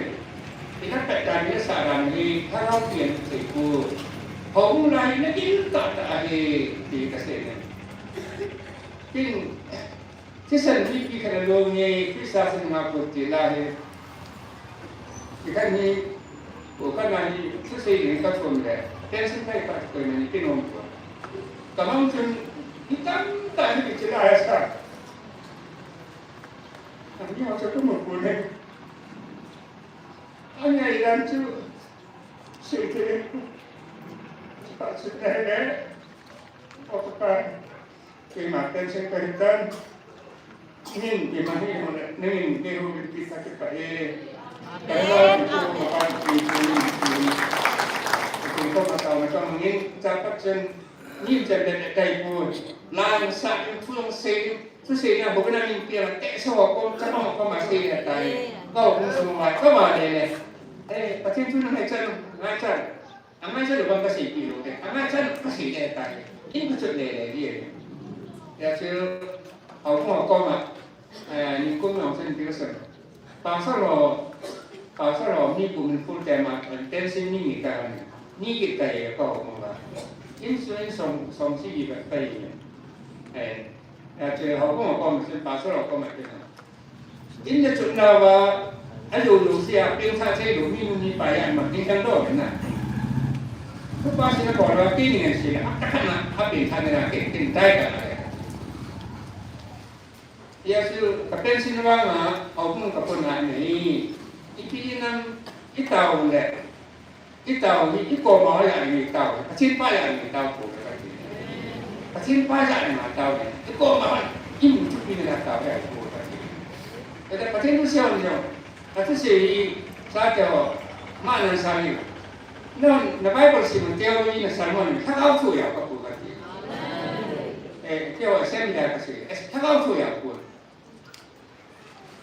I na pet dan ni sa dan ni, lhagao thil thei pui. Hou lai na kin ta ta ahi, ti ka sei ne. Kin Thisan mipi khat alou nge, Christa sin nga put ti la hi. Ikhat hi, o khat na hi, thusei ding ka thum le, pension kai ka koiman i kinom ko. Ka mang chun, i tam ta hi kichi la ya sa. Ani ho sa tu mo ko ne. Ani ai dan chu, sei te, pa chu ne ne, o ka. Keima pension ka hitan, nin keima hi hon, nin keiho bin kisa kipa e. Kaiho bin ko ma pan ki ko nin ki. Ko ko ma tao ma tao nin cha pa chen, nin chen de kai ko. Lang sa in thu long se, thu se na bo na min pia te so ko cha ma ko ma se ya tai. Ko ko so ma ko ma de le. Eh, Pathen thu na mai chan, mai chan. Angai sa lubang ka sei pi lo te. Angai sa ka sei le ta. In ka chut le le ye. Ya chu, au ko ko ma. Eh, ni ko ma sen pi sen. Pa sa lo, pa sa lo, ni ko min full time ma, ten sin ni ni ka ni. Ni ki ka ye ko ko ma. In su in som, som si bi ka ka ye. Eh, ya chu, au ko ko ma sen pa sa lo ko ma ke na. In le chutna va, a lou lou sia, pengtha thei lou, mi nu mi pa ya ma, ding dang lou na. Thu pa si na ko la, kin ngen si na, a ta na, a pengtha na, ke, kin dai ka na. Ya su, ka pension va nga, au kung ka pon na ni. Ipi nang, i tao le. I tao hi, i koma ya i tao, Pathen pa ya i tao ko ka ti. Pathen pa ya i tao, i koma i mu chu pi na tao ya ko ka ti. Ka Pathen tu sia ni. Ka tu se i sa te ho, ma nan sa ni. Non, na Bible si mun te ho i na sermon, ka au tu ya ka ko ka ti. Eh, te ho sem ya ka si, eh, ka au tu ya ko.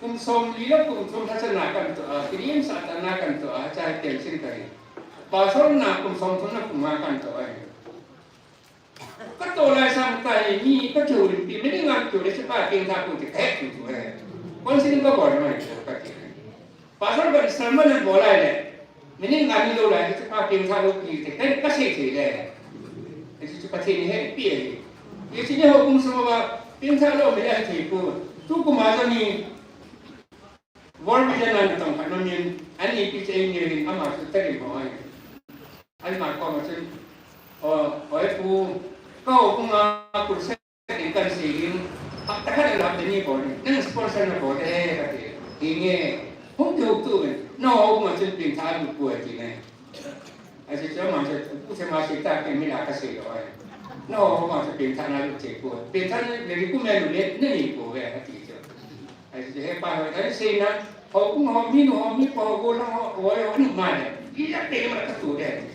Kum som li le kum thum tha chan na kan toh a, kidim sa ta na kan toh a, cha tel sin ka hi. Pastor na kum som thum na kum nga kan toh a hi. Ka toh lai sang ka hi, ni ka chu rin pi, mi ni ngan chu le si pa king tha ku ti ka he chu chu he. Kon sin ka bol mai chu ka ti. Pastor ka sermon an bol lai le. Minute nga ni lou lai, hiche pa pengtha lou pi te, ka, ka sei thei le. Hiche chu Pathen in ahe pi ahi. Hiche ni ho kum sung uva, pengtha lou mi ahi thei poi. Tu kum a jong hi, World Vision a natong khat nom in, ani pi che in ni rin ama chu ta rin ho ahi. Ama koma chun, o, o e pu, ka ho kum a kurse Kan sei ding, hapta khat a lap ni bol ni, nang sponsor na bol e, ka ti. Hi nge, hung tu tu, na ho ma chun pengtha lut poi ti ne. Ahi chu ma chu, pu se ma se ta ke mi la ka sei lou ai. Na ho ma chu pengtha na lut che poi. Pengtha na ni ku me lu le, na ni poi ve, ka ti chu. Ahi chu he pa ho, ahi sei na, ho kum ho mi nu ho mi pa ho go na ho, ho yo ni ma le. Ki ya pe ma ka tu de.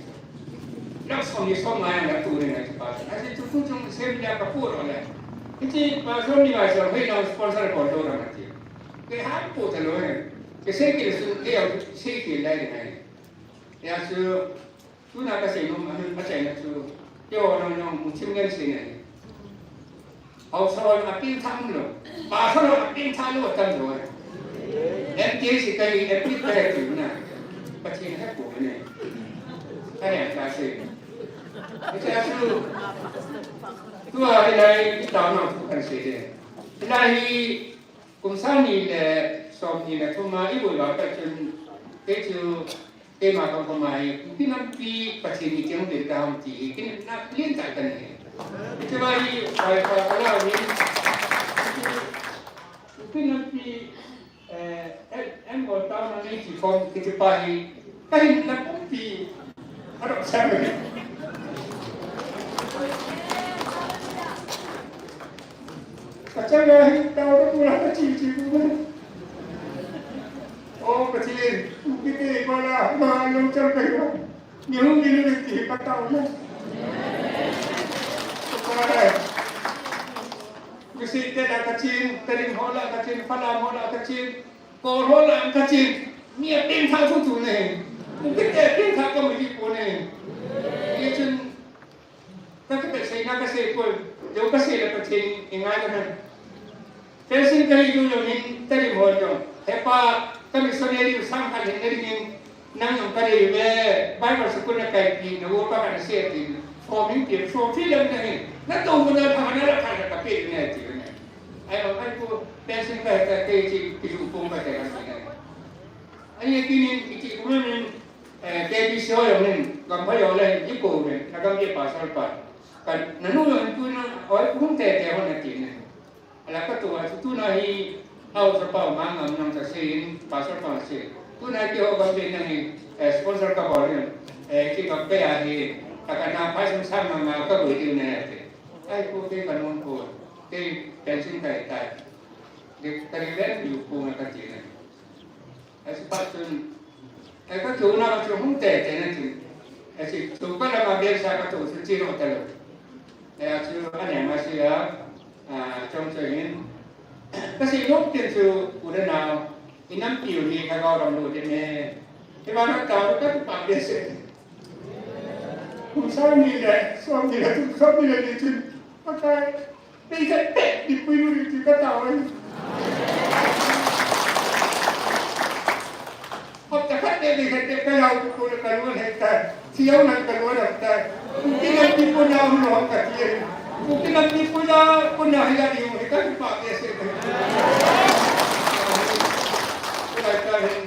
Lak som ni som nga nga tu de na chu pa. Ahi chu tu chung sem ya ka pu ro le. Ki chi pa som ni ma som he na sponsor ko do na ma ti. Ke ha pu ta lo he. Ke sei ke sun ke ya sei ke lai de na. Ya chu Tuna ka sei nom, amin ka sei na chu. Keiho nong nong mu chim ngen sei ngen. Haosa hon a pengtha um lou. Pastor hon a pengtha lou tam lou. M T C kai, M P kai tu na. Pathen he ko ne. Ka ne ka sei. Hiche a chu. Tua hilai i tao na thu kan sei de. Hilai hi kum sang ni le som ni le thum a i bol uva pat chun kei chu Keima koma hi, Kuki nampi Pathen in kei hung ven ta ham ti hi, kei na lien ta kan hi. Hiche va hi, vai pa ka la ni. Kuki nampi, eh, en, en bol ta na ni ti kom, kiti pa hi, ka hin na kumpi, harap sa ni. Kachanga hi tao ka pula ka chi chi ku. O Pathen, u kite bala ma lo chal ka yo. Ni hung ni ni ti ka tao na. Ka dai. Kisi te la ka chin, Tedim ho la ka chin, Falam ho la ka chin, Kol ho la ka chin. Mi a pengthah thu thu ne. U kite pengthah ka mu hi ko ne. Ye chun Ka, ka, ka sei na ka sei poi, jo ka sei le Pathen in i ngai le hen. Fencing ka hi jo jo hin Tedim ho jo. He pa, ka missionary u sang khat hin na ding in, nang jong ka dei uve, Bible school na kai pi, na wo pa ka na sei tin. Form hin pi, form fill up na hin. Na to mo na pha na la pha na ka pe ne ti ne. Ai ma ai ko fencing ka ka ke chi ki ju pong ka te ka ne. Ai ye ki nin ki chi ko min Eh, K B C ho jong hin, gam pha jong le hin, i ko ve, na gam ke pastor pa. Ka, nanu jong hin tuin a, oi, kum tete ho nati ne. Ala ka tu a, tu na hi, hausa pa ma ngam nang ta sei in, pastor pa sei. Tu na ki ho gam ke nang hi, eh, sponsor ka bol hin. Eh, ki gam ke a hi, ka ka na pa sum sam ma ma ka boi di ne te. Ai ko ke ka non ko, ke pension ka ta. De, ka ri ven yu ko na ka ti ne. Asi pa chun, eh, ka chu na chu hung tete na chu. Asi chu ka la ma bel sa ka chu chu chi ro ta lo. Eh, a chu a ne ma si a, a, chong chu hin. Ka si nok tin chu u le nau, i nam piu ni ka ga ram lo de ne. Te ma na ta ka tu pa bel se. Kum sa ni le, som ni le, tu som ni le ni chu. Ka Dei khat beh, dipui nu ding ti ka tao ahi. Hapta khat beh, dei khat beh, ka lau tu tu le ka lu le ta. Thiau nan ka lu le ta. Kuki nam ti puna um lo ka ti. Kuki nam ti puna, puna hi la diu hi ka pa ke se. Ka la ka hin.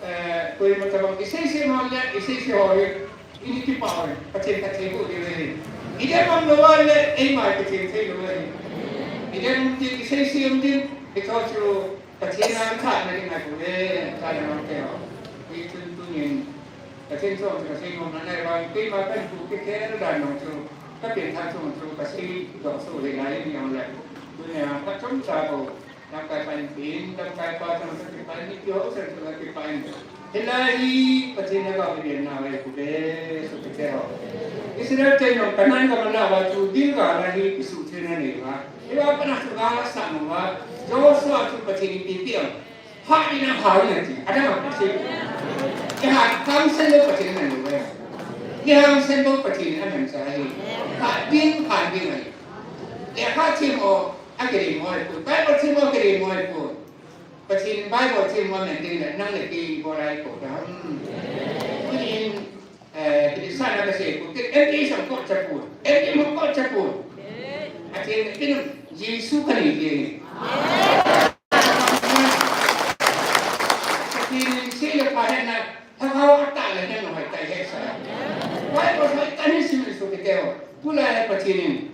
Eh, koima tabang, i seise man le, i seise ho hi, i ni kipah uve, Pathen Pathen bu diu ahi. I dem mang lou le, eima Pathen thei lou ahi. I dem um tin, i seise um tin, i tho chu Pathen a i khatna ding ahi uve, ka le mang te ho. I tun tunin, Pathen chong chu ka sei nom na nai vang, keima kan pu ke ke na dan nong chu, ka pen tha chong chu, ka sei dong su le lai ni ong le. Tunia, ka chom cha ko. Lamkai pa in, lamkai pa chang sa kipa in, ni ki ho sa sa kipa in. Hilai hi, Pathen na ka bi na wai ku be, so ki te ho. Israel te no Canaan ka man la ba chu, dil ka na hi, ki su the na ne ba. Hi ba pa na su ba la sa no ba. Joshua chu Pathen in pi pi ang. Ha ni na ha ni ti. Ada ma pa se. Ki ha kam sen lo Pathen na ne ba. Ki ha sen lo Pathen na ne sa hi. Ha din, ha din ai. Ki ha chi mo. A kei mo ai pun. Bible thim mo kei mo ai pun. Pathen Bible thim mo men ding le nang le kei bol ai pun. Hmm. Tunin, eh, kei sa na ka sei pun. Kei M K song ko cha pun. M K mo ko cha pun. A kei kei Jesu ka ni kei. Pathen sei le pa he na. Tha hao a ta le na no hai tai he sa. Bible hai ta ni sim so kei ho. Pula le Pathen.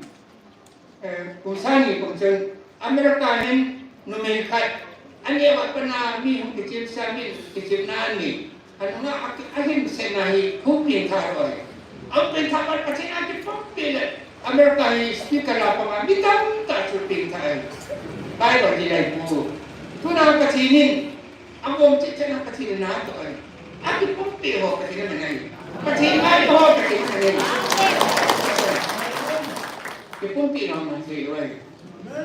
Eh, kum sang ni kum chun America hin numei khat, aneo a pat na mi hung kichim sa, mi kichim na ni. Anunga a ki, a hin se na hi, hung pengthah lou ahi. Ahung pengthah pat Pathen a kipumpi le, America hi speaker la panga, mi tamtah chu pengthah ahi. Bible hi lai pu. Tuna Pathen in, Avom che che na Pathen na to ai. Aki pumpi ho Pathen na nai. Pathen nai ho Pathen na nai. Ki pumpi na man thei lou ai.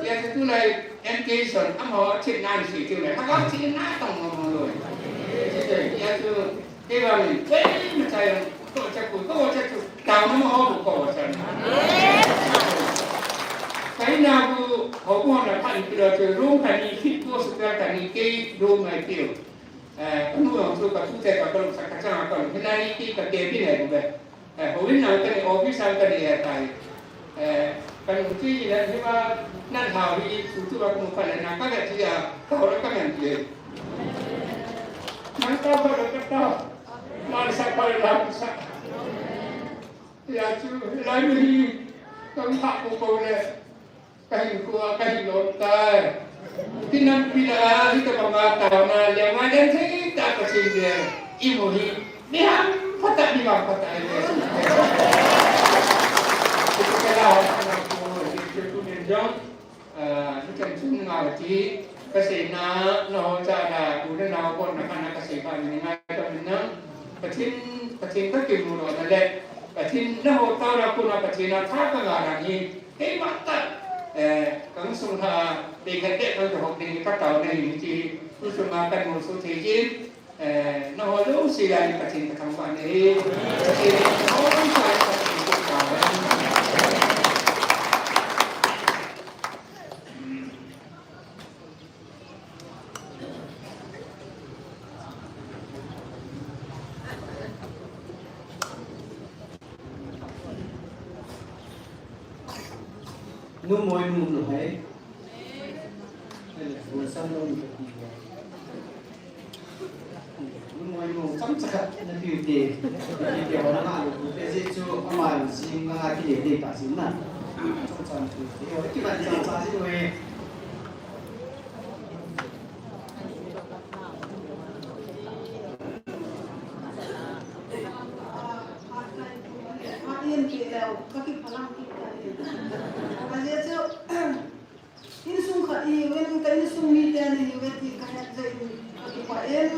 Ya se tu lai M K son, amaho che nan se tu lai. Ka ka che na tong mo mo lou ai. Ya tu Kei vang in, kei ma chai ko cha ku, ko cha ku, tao na ma ho ko cha na. Kei na ku, ho ko na pha ni kilo chu, room ka ni, fit ko su ka ni, kei room mai piu. Eh, ka nu yong chu ka tu te ka ka lu sa ka cha ka lu, kei na ni ki ka ke bi ne ku be. Eh, ho win na ka ni, office ka ni ya tai. Eh, kan u chi le hi ma nan hao hi su tu ba ku mu ka le na ka ga chi ya ka ho ka men chi. Nan ka ba ka ta. Nan sa ba la sa. Ya chu la mi hi. Kan ha ko ko le. Ka hin ko ka hin lo tai. Kinam pi la hi ka ba ma ta na le ma den thei ta ka chin de. I mo hi. Mi ham pha ta mi ma pha ta le. Ka la ha na ko ni chu tu ni jong. Ah, hicheng chun nga kati, kaseina, naho cha da, u le nao pon na kana kasei ba ni ngai ta min na. Pathen, Pathen kakimu lona le, Pathen naho tao na kuna Pathen a tha kanga na ni, keima ta, eh, kang sung ha, te khat te kang to hok ni ka tao na ni ti, u sung a kan mu su thei jin, Eh, naho jouse a Pathen kathangvah nahi. Pathen in naho jouse a Pathen kathangvah nahi. Nu moi nu nu hai. Hai le, bu san lo ni. Numei nu, chomcha khat na piu te, na piu te, ho na ngah lou pu te, ajeh chu ama jing langa kile ding ta jin na. Chomcha na piu te, ho, kiman chomcha jin ve. Ajeh chu, Insung khat ihiuvin, ka insung mite ana hiuve ti kahet jeh in kakipah in.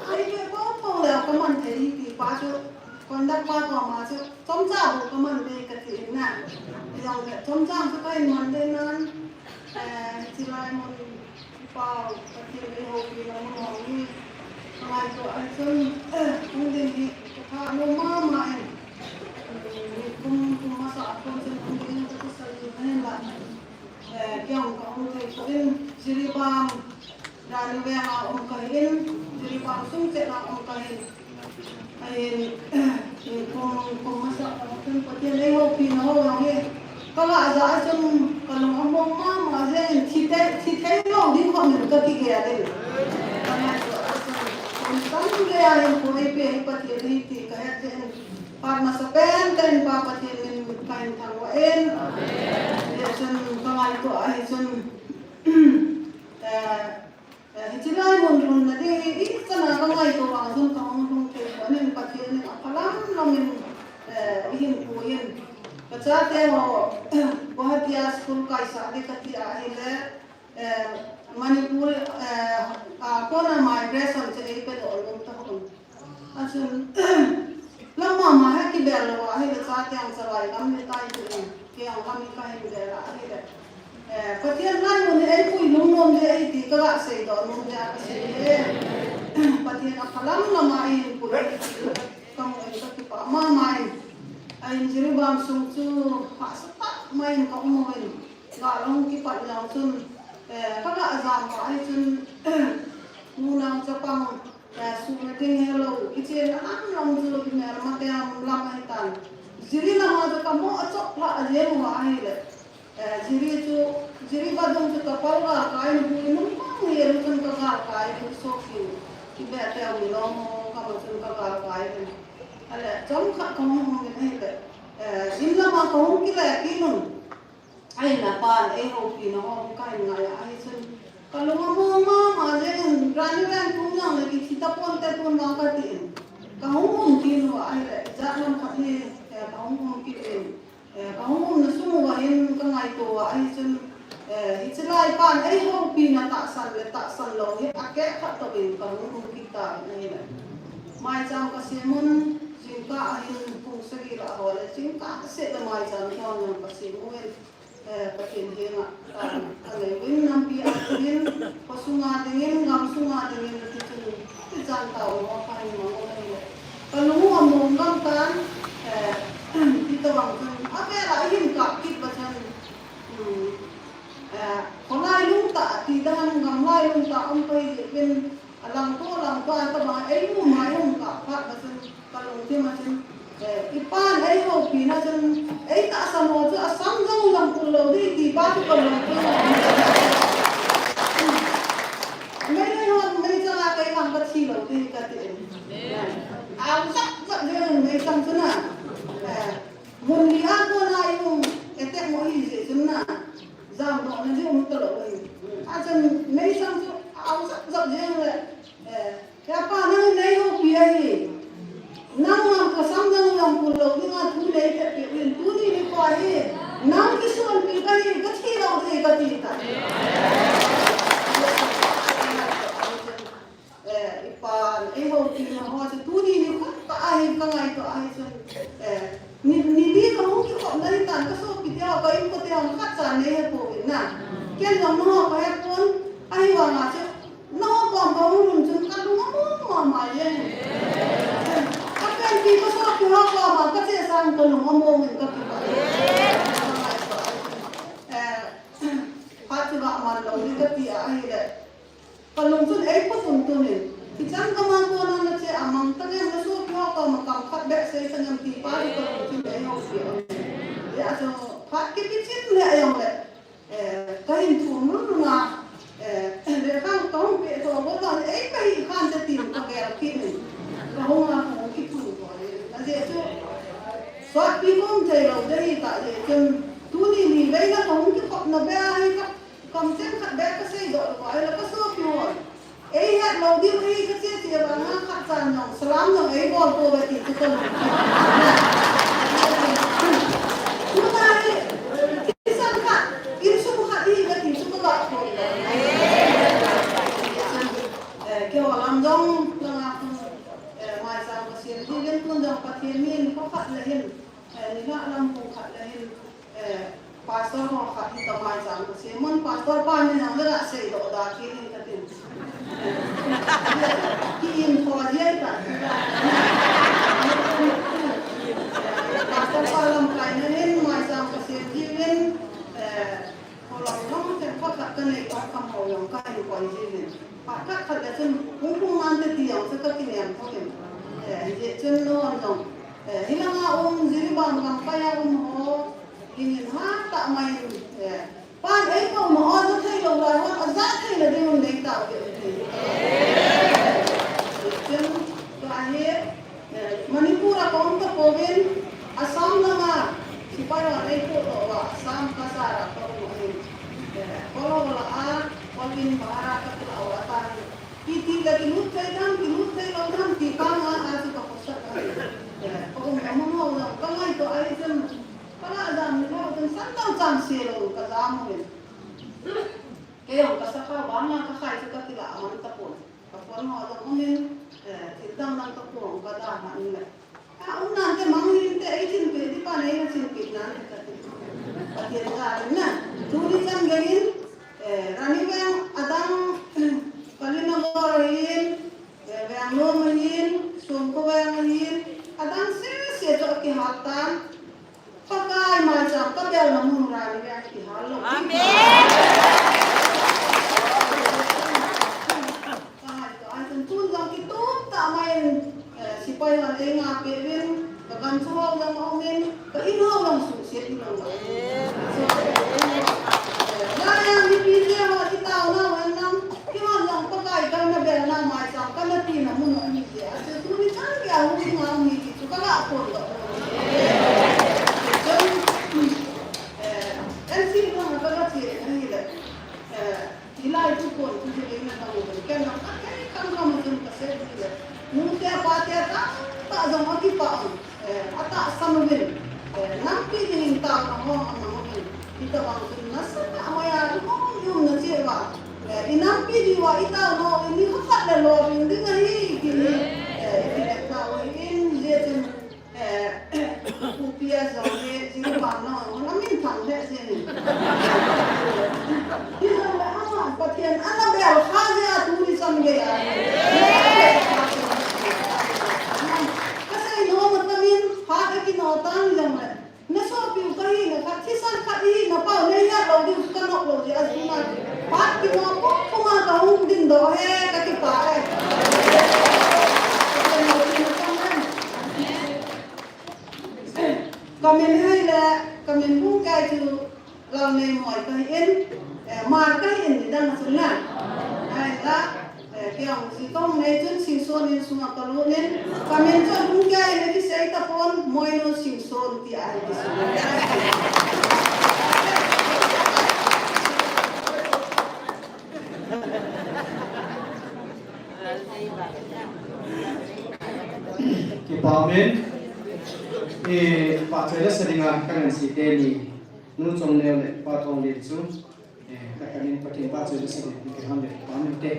Eive popo leh kaman thei hi ti pa chu, conduct pa koma chu, chomcha bou kaman ve kati in na. Hijongle chomcha chu kahin man ding nan, eh, chulai mun Pau, Pathen in eihoupi na mun hong hi, ka ngaito ahi chun, hung ding hi, ka tha nom mama in. Nikum, kum masa a kon chun hung ding ka kisei ahin la. Eh, kei jong ka hung thei poi in, Jiribam, Rani veng a um kahi in, Jiribam sung cheh a um kahi in. Ahin, kum, kum masa, kum Pathen in eihoupi na ho jong hi. Ka ngah jeh a chun, ka lung among mama jeng in, thi thei, thi thei lou ding khom in ka kigel in. Ka ngah jeh a chun, kum tam gei a hin koi pe hi Pathen ahi ti ka het jeh in. Phat masa pen, ka in Pa Pathen min ka in thangvah in. Hijeh chun, ka ngaito ahi chun, eh, Eh, hiche lai mun lhunna ding hi, ichan a ka ngaito vang chun ka hung lhung thei pon in Pathen in aphalam lam in, eh, eihin pui in. Ka chate ho, Guwahati a school kaisah ding kati ahile, eh, Manipur, eh, a kona migration chu eipe doh lou ta hon. Achun, lam mama hi kibel lou ahile chate ang chavai gam le tai tu in, kei ang gam hi kahin bel ahile. Eh, Pathen lai mun hi eipui lhung nom ding ahi ti ka ga seidoh nom ding a ka sei e. Pathen aphalam lam a eihin pui ahi ti ka mu in ka kipah mama in. Ahin Jiribam sung chu hahsa tah mai in ka um uvin. Ga lhung kipat jong chun, eh, ka ga jam pa ahi chun, nunau chapang, eh, suhna ding helou, kichen alam lam chu, kimelmate lam ahitan. Jiri lama chu ka mo achop lhah jeng uva ahile. Eh, Jiri chu, Jiri vadung chu ka pal galkai in hui nung bang hi, ahi chun ka galkai in soh kiu. Kibeh teu milong ho kama chun ka galkai in. Ale, chomkhat ka hung hung in ahile. Eh, in lama ka hung kile kit un. Ahin apan, eihoupina ho, kahin ngai a, ahi chun. Ka lung among mama jeng in, Rani veng tung jong le kithi tapon te tun vang kati in. Ka hung um kit uva ahile, ijat lam khat hi, eh, ka hung um kit in. Eh, ka hung umna sung uva hin ka ngaito uva, ahi chun, eh, hiche lai pan eihoupina tahsan le tahsan lou hi akeh khat toh in ka hung um kit tan ahile. Maicham ka sem un, jingkah ahin pung sagi lah ho le, jingkah seh le maicham hi hon jong ka sem un. Eh, Pathen henga, ah, ka nei uvin nampi a dingin, kho sunga dingin, gam sunga dingin, ti chun, ti chan tao mo ka hin mang u ahile. Ka lung u among gam tan, eh, ti tobang chun, avel a eihin kap kit ba chun, um, eh, kholai lungtah, ti dan gam lai lungtah um pai jeh in, Alang to, alang to, ahi tobang, eimu mai hung kap phat na chun, ka lungthim a chun, eh, ipan eihoupina chun, eitahsan ho chu asam jong jong kul lou ding ti pa chu ka lungthim a. Meilhei hon, meichang a kei vang kathi lou ding kati. Au jap jap jeng meichang chu na. Eh, mun li a kona i um, attack mo hi jeh chun na. Jamdohna ding um talou ahi. Achun, meichang chu au jap jap jeng le, eh, hepa nang neihoupi ahi. Nangma kasam nang lang kul lou dinga thu neipeh peh uvin, tuni nikho hi. Nang kisonpi Ei houpi na ho chu tuni nikho tah a hin ka ngaito ahi chun, eh, ni, ni li ka hung kikhopna hitan ka sopi te ho, ka inkote ho khat cha nei hepouvin na. Ken jong nangho ka hepon, ahivanga chu nangho kom ka hung lhun chun ka lung among mama e. Ka penpi ka sopi ho koma ka che sang ka lung among in ka kipah e. Eh, phat chu ga man lou ding kati a ahile. Ka lung chun ei put um tumin, hichan gam a kona na che a mang tangem, na sopi ho koma kam khat beh sei tangem ti pa hi ka lung chun ei houpi a um. Hijeh a chu phat kipe chet le jongle, eh, ka hin thum lulul a, eh, lekha ka hung pe tho bou tah ei ka hi khan te tin ka gel kit in. Ka hung a hung kithum bou in. Ajeh chu sotpi kom thei lou ding ahi tah jeh chun tuni ni veina ka hung kikhopna beh ahi ka Kamcheng khat beh ka seidoh lou, ahile ka sopi hon ei het lou diu ahi ka che che vanga khat chan jong salam jong ei bol pouve ti chu ka lung. Tuna hi, thisan khat, insung khat hi ka ti chu ka ga phon. Eh, keiho lam jong langa khun, eh, maicham ka sem diuvin tun jong Pathen min kho khat le hin, eh, nilhah lam pung khat le hin, Eh, pastor ho khat hi ka maicham ka sem un, pastor pa min jong le ga seidoh da kit in ka tin. Eh, ki in kho jeng ta. Eh, pastor pa lamkai na hin maicham ka sem jiuvin, eh, kho lam jong khat khat ka nei tah kha mo jong ka hin koi jiuvin. Phat khat khat le chun hung hung man te ti jong chu ka kinem tho in. Eh, hijeh chun non jong, eh, hilanga um Jiribam gangpai a um ho, Inin hat tah mai in, eh, pan ei kou ma o ja thei lou lai hon, aja thei na ding un nei tao ve u hi. Chun, tua hi, eh, Manipur a ka um ta pouvin, Assam lama, sipai hon ei kou lou a, Assam Cachar a ka um ahin. Eh, kol ho la a, kol in bahar a ka kila u atan. Iti le kilut thei dam, kilut thei lou dam, ti kang a, a chu ka khosa ka. Eh, ka um na mun ho jong, ka ngaito ahi chun. Ka lah jam ni lou, tun san tang chang se lou, ka jam uvin. Kei jong ka sakha vang a ka khai chu ka kila man tapon. Ka phone ho jong umin, eh, thil dang dang ka phone ka da man le. Ka um nante mang hinte, ei chin pe ti pa nei na chin pe nante ka ti. Pathen jal in na. Tuni chan gei in, eh, Rani Veng adang, Kalina Gor ahin, eh, Veng Lom ahin, Songko Veng ahin, adang sese chu akihal tan. Pakai maicham ka belna mun Rani Veng kihal lou. Amen. Ka hai ka ai tun tun jong kitum tah mai in, eh, sipai hon ei nga pe uvin, ka gam chu ho jong a um in, ka in ho jong suse in lou. Eh, la yang ni pi te ho ti tao na wen nam. Keiman jong Pakai kana belna maicham kana tina mun ahi jeh a chu tuni chan gei a hung ding a um hi ti chu ka lah pon lou. Chun, eh, N C jong a ka lah che ahile, eh, hilai thu pon thu hi lei na dang u ken jong ka kei kam kam a chun ka sei hile. Nu te pa te tamtah jong akipah un. Eh, atahsan uvin, eh, nampi dingin taona ho amang uvin. Hitabang chun nasatah a maiya ihom ihom na cheh uva, eh, inampi diuva itaona ho in nikho khat le lolhing ding ahi, ti hi, eh, ikivetna u ahin, hijeh chun, eh, Pu P S jong hi, Jiribam na, na minthang lheh jeng in. Hijongle ama, Pathen ana bel kha jeh a tuni chan gei a. Ka sei nom a tamin, phat a kino tan jongle. Na sopiu ka hina khat, thisan khat i hina pau, nei het lou diu chu ka nok lou jeh a chunga. Phat kino pum pum a ka hung dingdoh e, ka kipah e. Ka min hile, ka min Bungkai chu Lalneimoi ka hi in, eh, Hmar ka hi in, nidang a chun na. Ahinla, eh, kei jong ji kahung nei chun Singson insunga ka lut in, ka min chu Bungkai in akisei tapon, Moinu Singson tia hi kisei. Kipa umin, eh, pahchoi lasa dinga ka ngansi teni, Nu Chongneo le Pa Thonglen chu, eh, ka kanin Pathen pahchoi lasa ding, kipa umin te.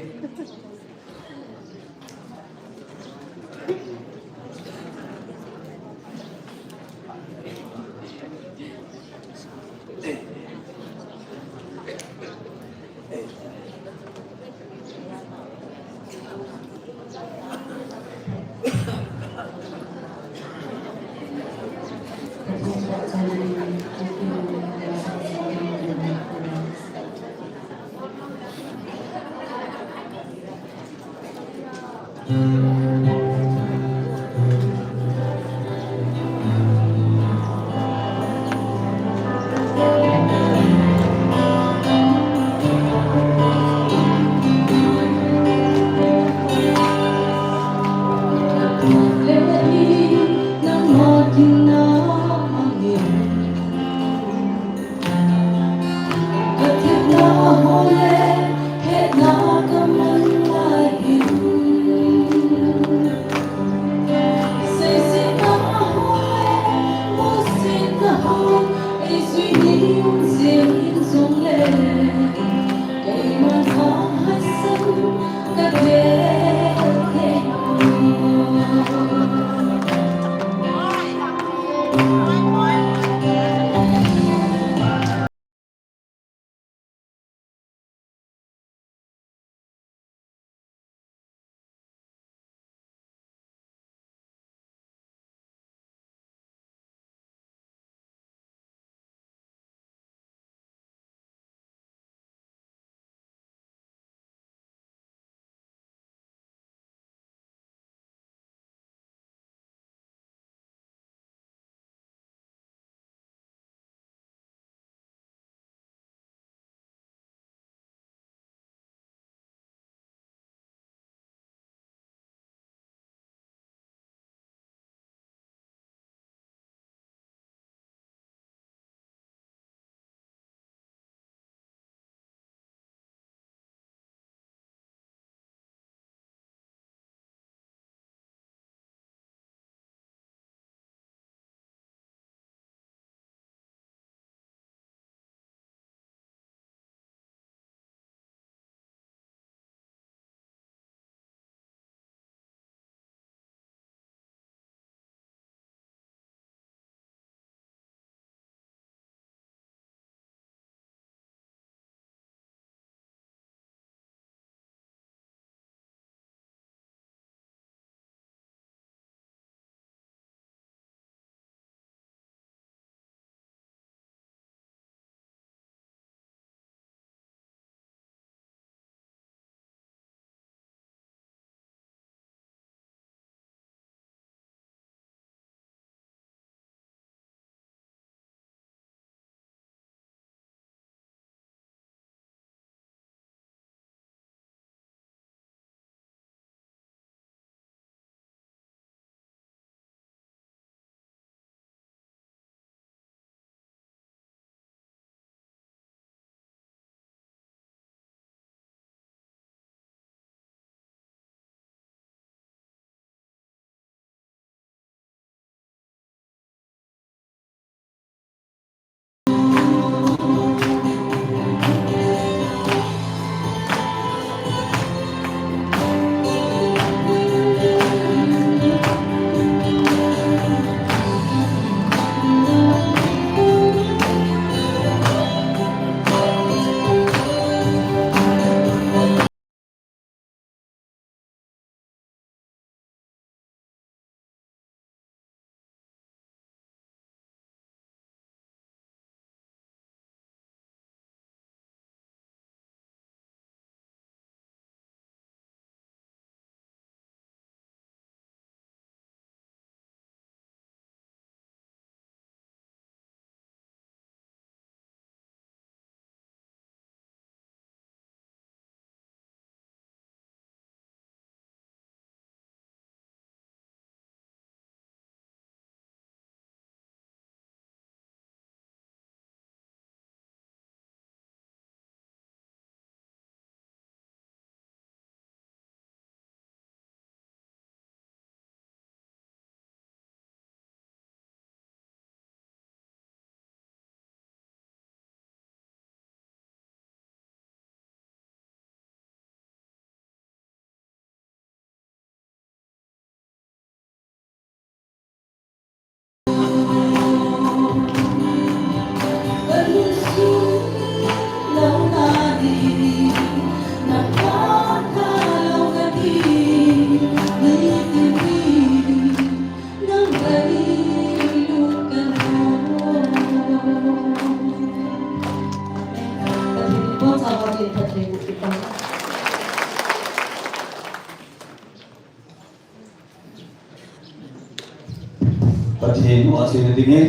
Pathen u a sena dingin,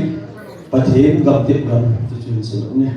Pathen gamtep lam chu chun selo ne.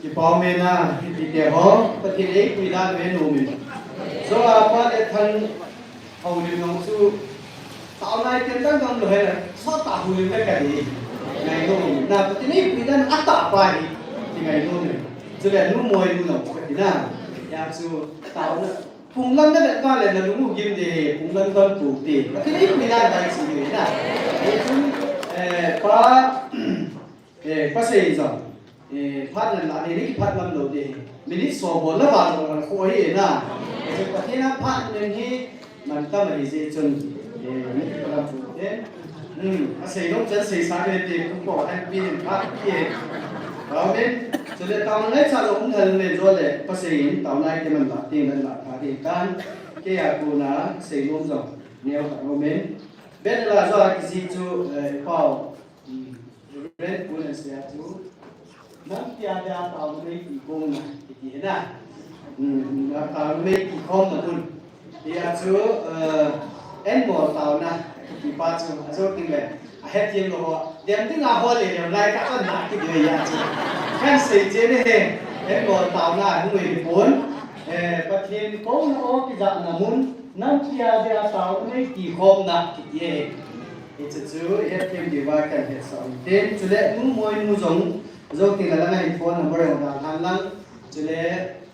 Kipa um e, hiti te ho, Pathen in eipui dan ve nu min. So, apa le than, houlim nong chu, taona item dang dang lou hela, so ta houlim le ka di. Ngai lou, na Pathen in eipui dan atah pa hi, ti ngai lou ne. Chule nu moi nu nong ka ti na. Ya chu, taona, punglam na le ka le na lung u gim de, punglam don pu te. Pathen in eipui dan dai si ni na. Ni chu, eh, pa, Eh, pasei jong, eh, phat nan la, eh, ni kiphat ngam lou de. Minute som bol la vang jong kho hi na. Eh, Pathen a phat nen hi man tam ahi jeh chun, eh, ni kipalam pu te. Hmm, asei jong chan sei sa ve te, kum ko han pi nen phat ki e. Amen. Chule taona ngaicha jong um hel ne jo le, pasei in taona item man la, te nan la, pha te tan. Kei a kona sei nom jong neo khat amen. Ben la jo a kisi chu, eh, pau. Hmm. Reverend Pu Nansia chu, nampi a dia taona nei ti kong na, ti ti na. Hmm, na taona nei ti khom na pun. Tia chu, eh, en mo taona, ti pa chu, ajo ting le, ahet ting lou ho, dem ting a ho le le, lai ka on na, ti le ya chu. Kan sei che ne he, en mo taona, hung e pon. Eh, Pathen kouna o kija na mun, nampi a dia taona nei ti khom na, ti ti he. Hiche chu, ihet them diuva kan hetsah u hite. Chule, nu moi nu jong, jou tin la lang a hin phone number jong dalhan lang. Chule,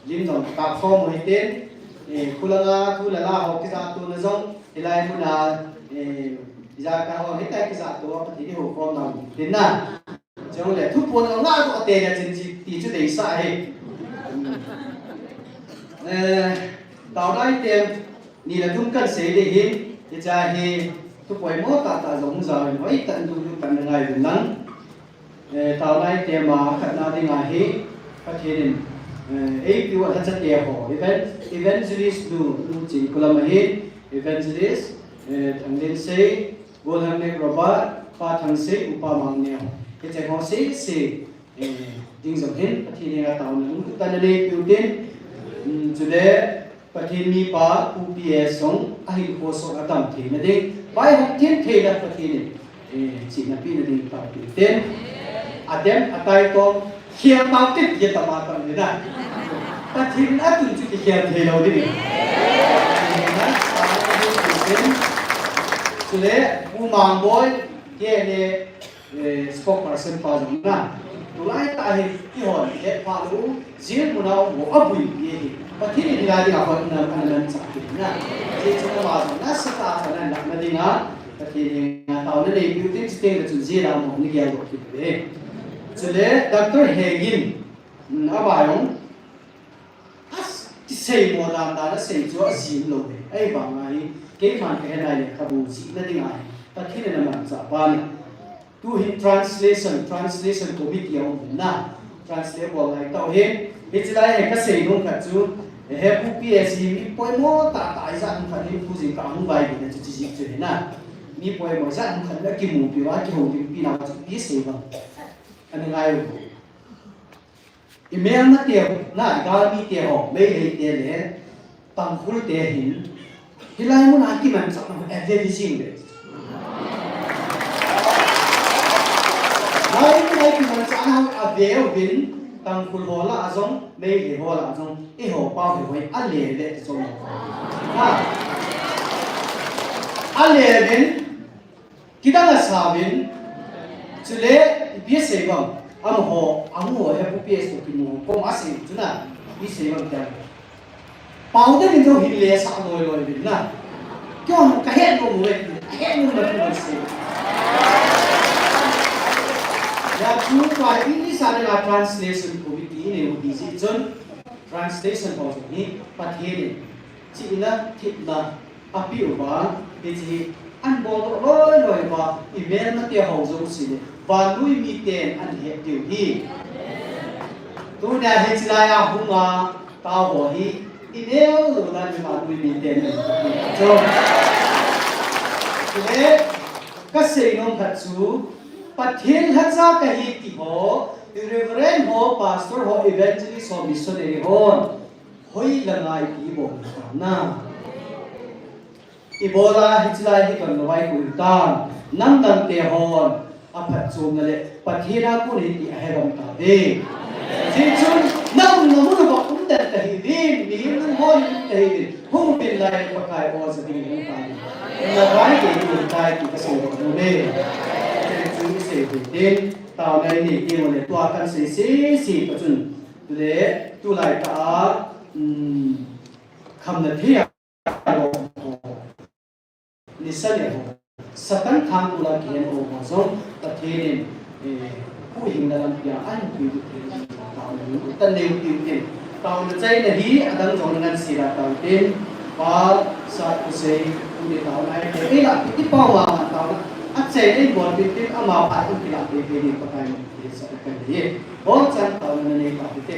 lim jong kap khom u hite. Eh, khulanga, thu le la ho kijah tona jong, hilai muna, eh, ijat ho, hitia kijah to, Pathen in eiho khom nau tin na. Chule, thuphon jong ngai to te le chin chi, ti chu deisah ahi. Eh, taona item, ni le thum kan sei ding ahin, hiche hi thu poimo tah tah jong hung jao in, hoitah in dudu kan ngai uvin lang. Eh, taona item a khatna ding ahi, Pathen in, eh, eipeh u alhacha te ho, evan-, evangelist nu, nu Chingkhulam ahin, evangelist, eh, Thanglinsei, Golhangnek Robert, Pa Thangsei, Upa Mangneo. Hiche ho sese, eh, Ding jong hin, Pathen henga taona lungtup tah in nei peh u tin, um, chule Pathen mipa, Pu P S jong, ahinkho soh a dam theina ding, vaihom them theina Pathen in, eh, chihna pehna ding taopeh u tin. Adem, ataitom, khel tao tin, ti tama tam ni na. Pathen in atun chu kikhel thei lou ding. Chule, Pu Mangboi, K N A, eh, spokesperson pa jong na. Tulai tah hi, eihon, hetphah lou, jail muna um ho, abui pi hi. Pathen in hilai dinga hotna, ana manchah pi na. Hiche chu ama jong nasatah a ana lakna dinga, Pathen henga taona nei peh u tin, chuteng le chun jail a um ho, ana geldoh kit uve. Chule, Doctor Hengin, um, ama jong, As, kisei mo dan dan a sei chu ajim lou ve. Ahivanga hi, keiman kahe nai le kabu jihna dinga hi, Pathen in amanchah pa ahi. Tu hin translation, translation committee a um na. Translate bol ngai tau hin. Hiche lai hi kasei nom khat chu, he Pu P S hi mi poimo tah tah ijat ham khat hi Pu jing kahung vai ve na chu chi jih chu hi na. Mi poimo ijat ham khat la kimupi uva kihoulimpi nau chu ipi sei vang. Ana ngai u. I melmate ho, na, i galmite ho, Meitei te le Tangkhul te hin, hilai muna kimanchahna ho ave uvin jing le. Hilai muna kimanchahna ho ave uvin, Tangkhul ho lah a jong, Meitei ho lah a jong, eiho pau hi hoi, ale le ti jong. Ha. Ale uvin, Kidang asa uvin, chule, ipi asei vang, amaho, amaho, he Pu P S toh kimu, koma asei, chuna, ipi asei vang tia. Pau dang in jong hin le sa loi loi uvin na. Keiho kahet nom uve, kahet nom na pu sei. Ya chu pa English a dinga translation committee inei u hi jeh chun, translation ho jong hi, Pathen in, chihna, thepna, Apeh uva, hiche hi, ahin boldoh loi loi uva, i melmate ho jouse le, vannoi miten ahin het diu ahi. Tunia hiche laiya hunga, tao ho hi, i neo lou dan hi vannoi miten ahin het diu ahi. Chule, kasei nom khat chu, Pathen lhacha kahi ti ho, Reverend ho, Pastor ho, Evangelist ho, Missionary hon, hoilanga ipi ibol tam na. Ibola hiche lai hi donlou a ikoi tam. Nang nang te hon aphatchomna le Pathen a kon ahi ti ahe gam tauve. Hijeh chun na umna mun uva um den tahiuvin, mihem lunghon in um tahiuvin, hung uvin lai Pakai o jading in um tauvin. Na vai kei in um tai ti kasei doh nom e. Hijeh chun isei thei ten, taona inei teng ule tua kahin sei sese pa chun. Tule, tulai tah a, um, khamna thei a, Nisa le ho, Satan thangkul a kihen ho jong, Pathen in, eh, huhhingna lampia ahin puilut thei ding, taona nei u tin. Taona chaina hi, adang jong ngan sila tau tin, Pa, Sat Khosei, tuni taona ahi, ei lah, iti pao ma, taona, achaina ibol tin tin, ama phat in kilah teitei ding, Pakai in, eh, sa kan hi. Bol chan taona nanei tau hite.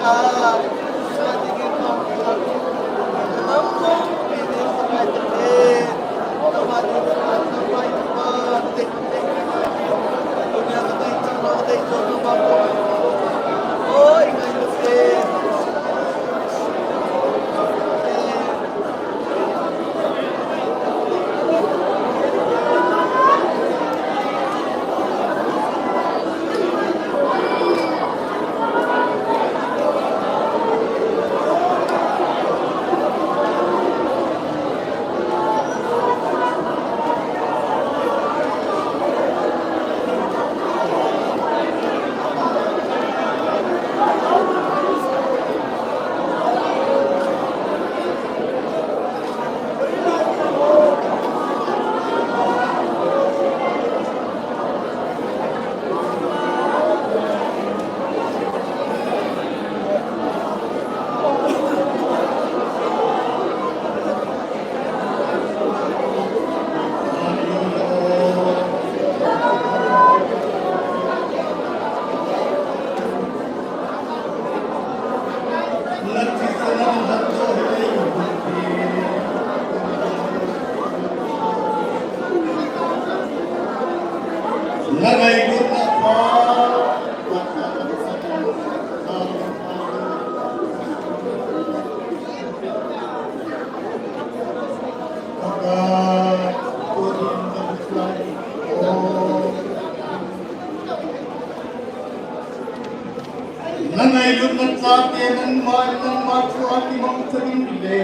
Na ngailutna chate nangma, nangma thu a kimang chavin le.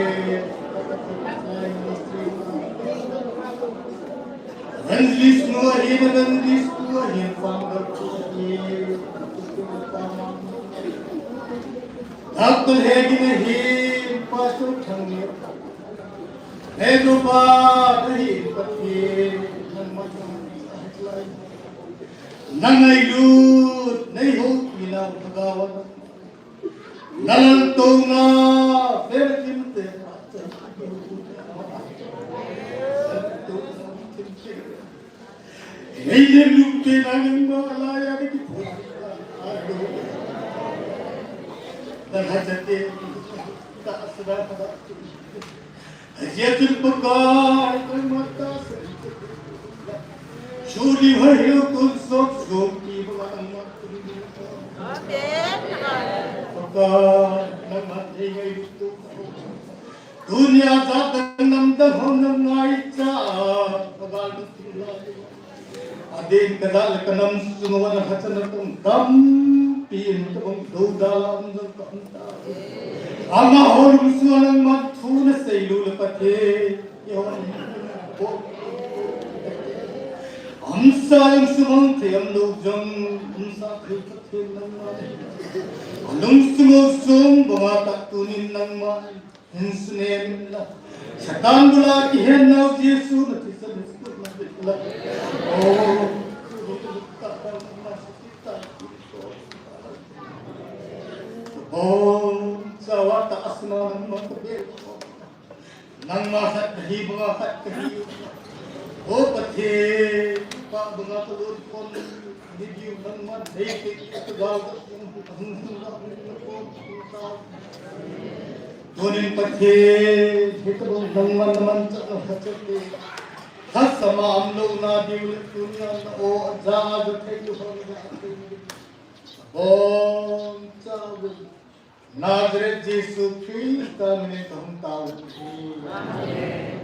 Evangelist nu ahin, evangelist nu ahin, founder chu ahin. Doctor Hegin ahin, Pastor Thangni. He Jehovah, ahin Pathen, nangma thangvah lai. Na ngailut, nei houpi nau Lhagao a. Na laltouna, Vekim te. Hei, nem lum te na nang ma la ya de ki pho. Dan ha ja te ta sa da ta. Hajia tin pa ka, ai ma ta sa. Suli ha hiu kun sok sok ki ba ma. Amen. Pa ka, na ma te ngai tu. Tunia jat dang nam dang hon nam ngaicha a, agal dang tin lai. Adin ka jat le ka nam sung uva na hachana tong tampi in ka bang do da la um jong ka um ta. Amaho lungsunga nangman thu na seilu le Pathen. Amsa lungsunga thei am lo jong, amsa thei Pathen nangman. Lungsunga sung banga ta tunin nangman. Insunem la. Satan bula kihen nau Jesu na thisan na la. Oh. Oh, sawa ta asna nang ma ko be. Nangma khat kahi, banga khat kahi. O Pathen, pa banga ka lut kon. Ni diu nangma dei te ki ka gal ka kum kum kum kum kum kum kum. Tunin Pathen, hitabang nangman naman cha na hachate. Hasama amlo na diu le tunia na o aja aja thei lu hon ja thei. Bon cha bon. Nazareth Jesu Christa minin kahung tao hi. Amen.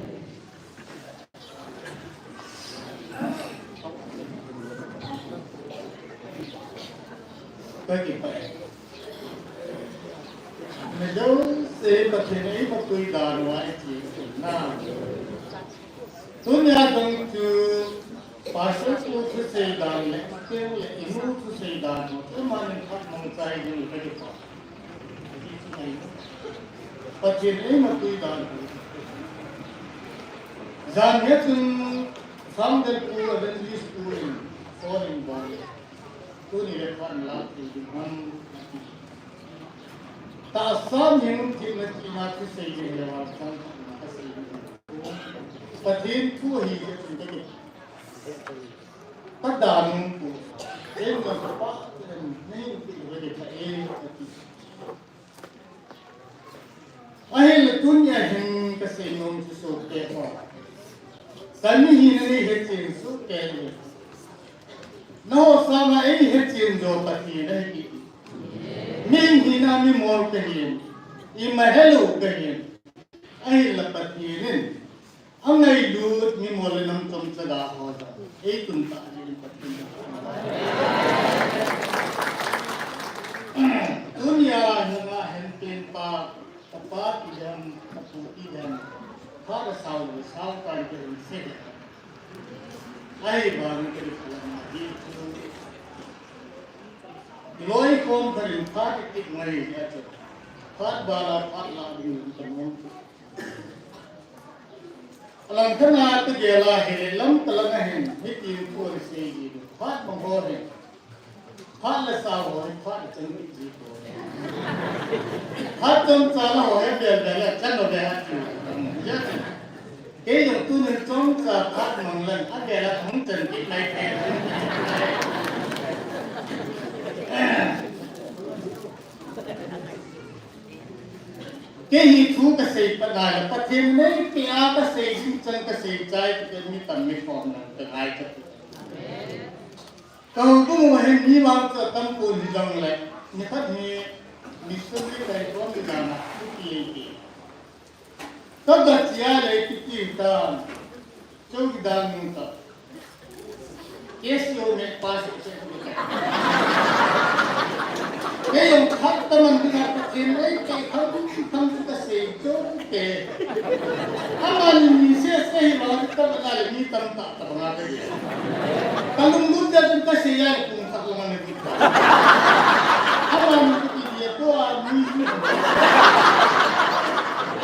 Ka kipah e. Mijouse Pathen in eima tui dan uva eiti na. Tunia dong chu Pastor pu thusei dan le, keu le inu thusei dan ho, tumanin khat mong chai ding ka kipah. Pathen eima tui dan ho. Jan hi chun Samdel pu, evangelist pu in, phone in bol. Tuni le khat la ti ding ham. Tahsa hing thim na tina thusei ding le wa chang na ka sei ding. Pathen thu hi ka chin ka ni. Ka da nung pu. Ei na ka pa, ei na hi ti ka ni ka ei ka ti. Tunia hin kasei nom chu sopi ho. Ka mihina nei hechen sohkei in. Nangho sanga eihechen jo Pathen ahi. Mihina mimol kahin. Ima helou kahin. Ahinla Pathen in angailut mimol le nam chomcha ga ho jong eitun tah in Pathen. Tunia nanga hen pen pa, kapa ti dem, kapu ti dem, phat asao le sao tan kahin sei dem. Ahivangin kati phalama hi chu, loikhom tharin phat iti ngai ahi chu. Phat bala phat la ding in kanom. Alang khat a kagel a hile lam talang a hin, hitin thu asei ji. Phat bang ho hin, phat le sao ho hin, phat le chan kit ji ko. Phat chomcha la ho hin bel bel a chan lo bel a chu. Kei jong tunin chomcha phat mang lang a bel a hung chan kit mai thei. Kei hi thu kasei pat nai le, Pathen neipeh a kasei jing chan kasei chai ti mi tam mi khom nang kangai kati. Ka houbung uva hin mi vang chu atam pon hijongle, nikhat hi missionary kahi khom ni dan a, thupi eiti. Ka gache a le ipi ti tam, chowkidar nung ta. K C O me pa se se. Kei jong khat ta man dinga Pathen neipeh kham kham chu kasei chu te. Aman mi se se hi vang chu ka bana le mi tam ta ta banga ka hi. Ka lunglut ja chu kasei a kum khat lang ne. Aman chu ki dia to a mi.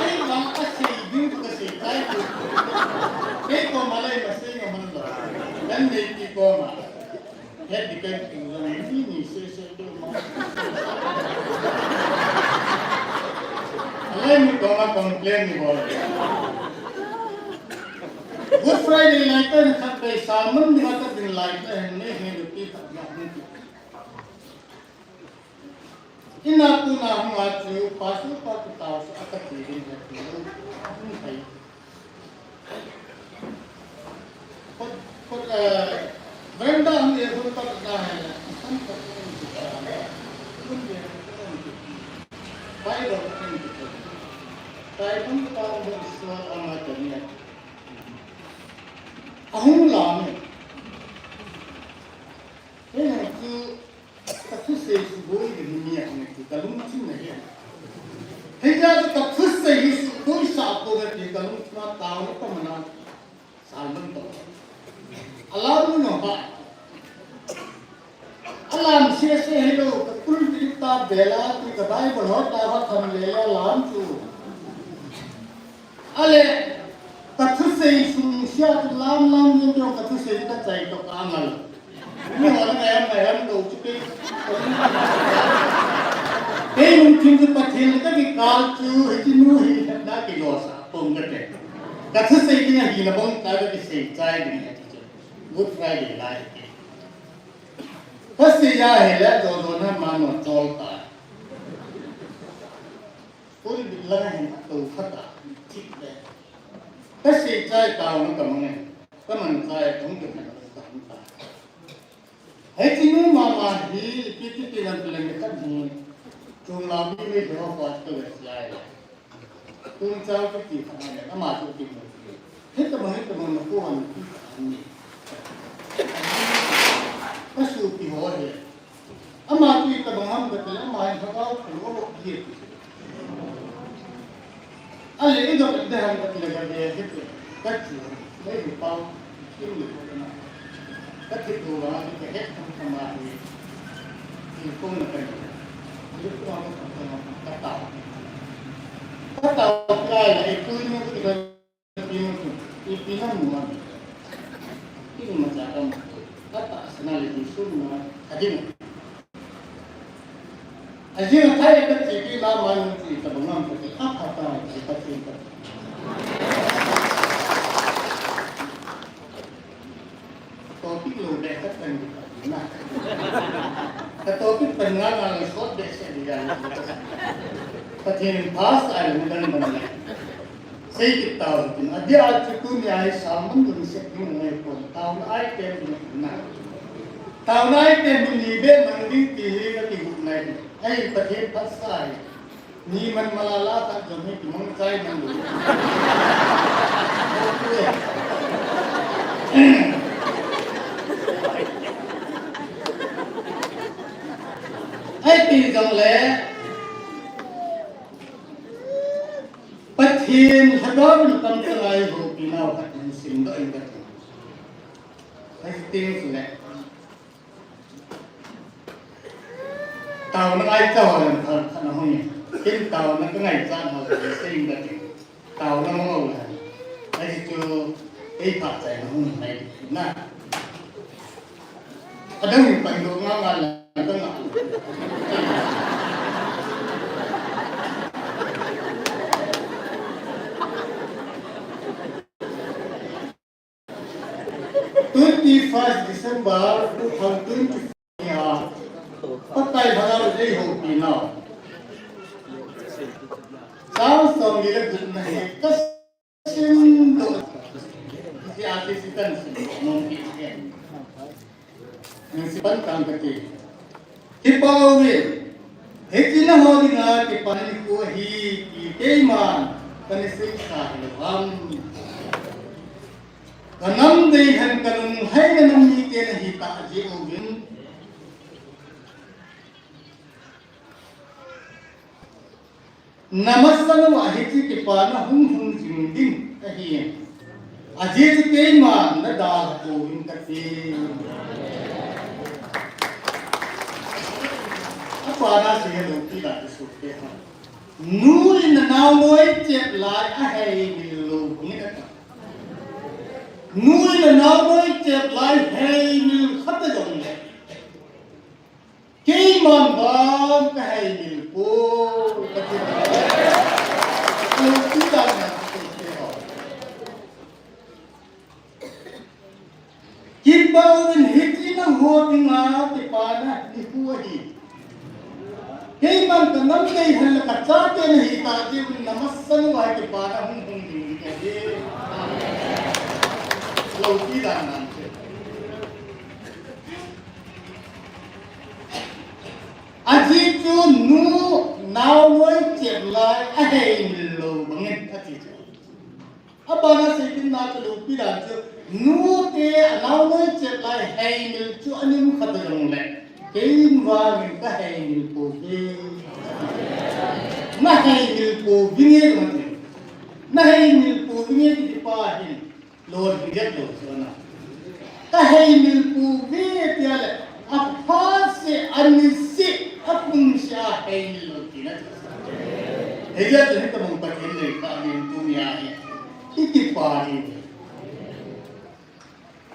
Ahivang kasei ding chu kasei tai chu. Kei koma lai masei ngam man lo. Kan nei ti koma. Het ding kan tu jong mi ni se se tu ma. Alai mi koma complain ni bol. Good Friday lai kan khat bai sermon ni ma ka ding lai kan nei hin ti khat na ni. Ina tuna hung a chu, pa su pa tu tau su a ka ti ding he tu. Hung thei. Kot, kot, eh, veranda hung e hung pa tu ta he la. San pa tu hung tu ta he la. Hung e hung tu ta he. Pai do hung tu ta he. Pai hung pa hung so ama ta ni. Ahung la ni. He na chu Ka thusei suboi ding hi mi ahi ti ka lungthim na hi. Hijeh a chu ka thusei hi suboi sah ponge ti ka lungthim a taona ka man a. Sermon to. Alam nu no ba. Alam se se hello ka kul ti ta bela ti ka Bible ho ta ba tham le le alam chu. Ale, ka thusei sung sia chu lam lam ding ding ka thusei ka chai to ka ngal. Ni ho na ngaiam ngaiam lo chu kei. Kei lungthim chu Pathen ka kikal chu, hiche nu hi hetna kilosa pong ka te. Ka thusei ding ahi na bang ta ka kisei chai ding ahi chu. Good Friday lai. Ka sei a hile jo jo na ma no chol ta. Pulpit lang a hin ato khat a, thip le. Ka sei chai taona ka mang e. Ka man chai, ka hung kikhen ka hung ta. Hiche nu mama hi, ipi ti ti lam ti lam ka khat hi. Chunglang mi mi ho pa to le chai. Tung chau kiti khat le, ama chu ti mo. Hitabang, hitabang na ko an ti khat ni. Ka sopi ho hi. Ama chu itabang ham kati le, ama hin lhagao phu alo hi ati. Ale idop de ham kati le ka ve hi ati. Ka chu, mei hi pau, kim le ko na. Ka thi tu la, ka het tham tham a hi. Ki ko na ka ni. Ni ko na ka tham tham ka tao. Ka tao lai la, i tu ni ko Ipi na mu a? Ipi na mu a? Ipi na mu a? Ata sana le di su mu a. Adin. Ajin a thai ka ti pi la ma nu ti ta bang am ti a pha ta ti ka ti ka. Topic lo be ka tan di ka na. Ka topic pan nga nga lo sot be se di ga. Pathen in pass ai lo dan ban le. Ei kitao tin, adia chu tunia hi sermon ding sep ding nei pon, taona item ding na. Taona item ding ni be mang ding ti hi kati hu nai. Ei Pathen phat sa hi. Ni man malala ta jong hi kimang chai man lu. Ei ti jong le. Pathen lhagao in kam ka ngai ho pi nau khat in sim doh in ka ti. Hei ting su le. Taona ngai cha ho le khat khat na hung. Kin taona ka ngai cha ho le sei in ka ti. Taona mo ho le. Hei chu ei pha chai na hung nai na. Adang in pan do nga nga la ka nga. Twenty-first December two thousand twenty-four nia Pakai lhagao ei houpi nau. Chang som ni le gup na hi ka Sim lo. Ti a ti si tan sim lo. Nom ki ken. Nang si pan tang ka ti. Kipa uve. Hiche na ho dinga kipa na nikho ahi ti keiman kana seisa hilou ham. Ka nam dei hen ka lunglhaina nam mite nahi tah jeh uvin. Na masang uva hiche kipana hung lhung jing ding ahi. Ajeh chu keiman na dalha pouvin kati. Apa na sei helou ti la ti sute ha. Nu in na naonoi chep lai aheimil lou bangin ati. Nu in na naonoi chep lai heimil khat a jong le. Keiman vang ka heimil poi, ka ti. Loupi dan na ka ti ho. Kipa uvin hiche na ho dinga kipana nikho ahi. Keiman ka nam dei hen la ka chate nahi tah jeh uvin na masang uva kipana hung hung ding ding ahi. Loupi dan na. Ajeh chu nu naonoi chep lai aheimil lou bangin ati chu. Abana sei kit na chu loupi dan chu nu te anaonoi chep lai heimil chu anim khat a jong le. Kei vangin ka heimil pouve. Na heimil pouvinge jong ati. Na heimil pouvinge ti pa hin. Lolhing det lou chu ana. Ka heimil pouve tia le, apha seh, ani seh, apum seh a heimil lou tina. Hijeh chun hitabang Pathen lekha ahin tunia hi. I kipa hi.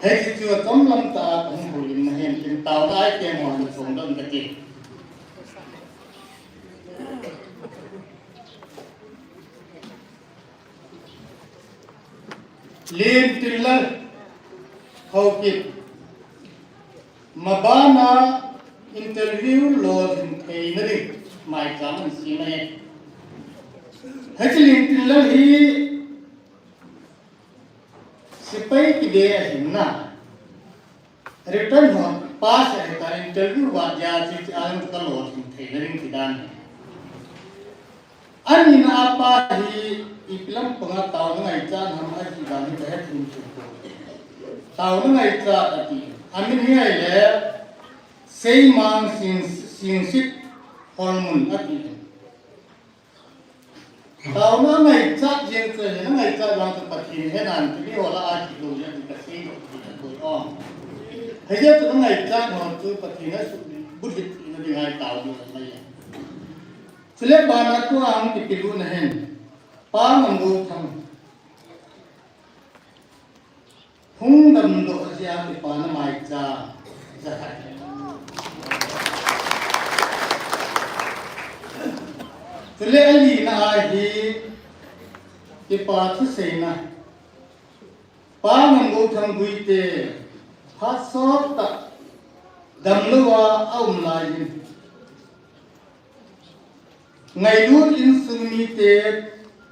Hiche chu achom lam tah a kahung houlim na hin tin taona item ho hin chom doh in kati. Lentinlal Haokip, mabana interview lolhing theina ding maicham ahin sem ahi. Hiche Lentinlal hi sepai kibe ahin na. Return ho pass ahi ta interview va dia chi chi alang ka lolhing theina ding ti dan. Ani na apa hi ipi lampang a taona ngaichat ham ati dan hi ka het thim thim poi. Taona ngaichat ati. Amin hi ahile Seimang Sing, Singsit Holmun ati. Taona ngaichat jeng chu, na ngaichat vang chu Pathen he nan ti mi ho lah a kilou jeng ti ka sei lou ti ka koi ong. Hijeh chun na ngaichat ho chu Pathen a subulhit na ding ahi tao lou mai. Chule bana tua hung kipe lutna hin. Pa Ngamgouthang. Hung damdoh jeh a kipana maicham jakhat. Chule alina a hi kipa thuseina. Pa Ngamgouthang Guite phat sot tah damlou a aum lai in. Ngailut insung mite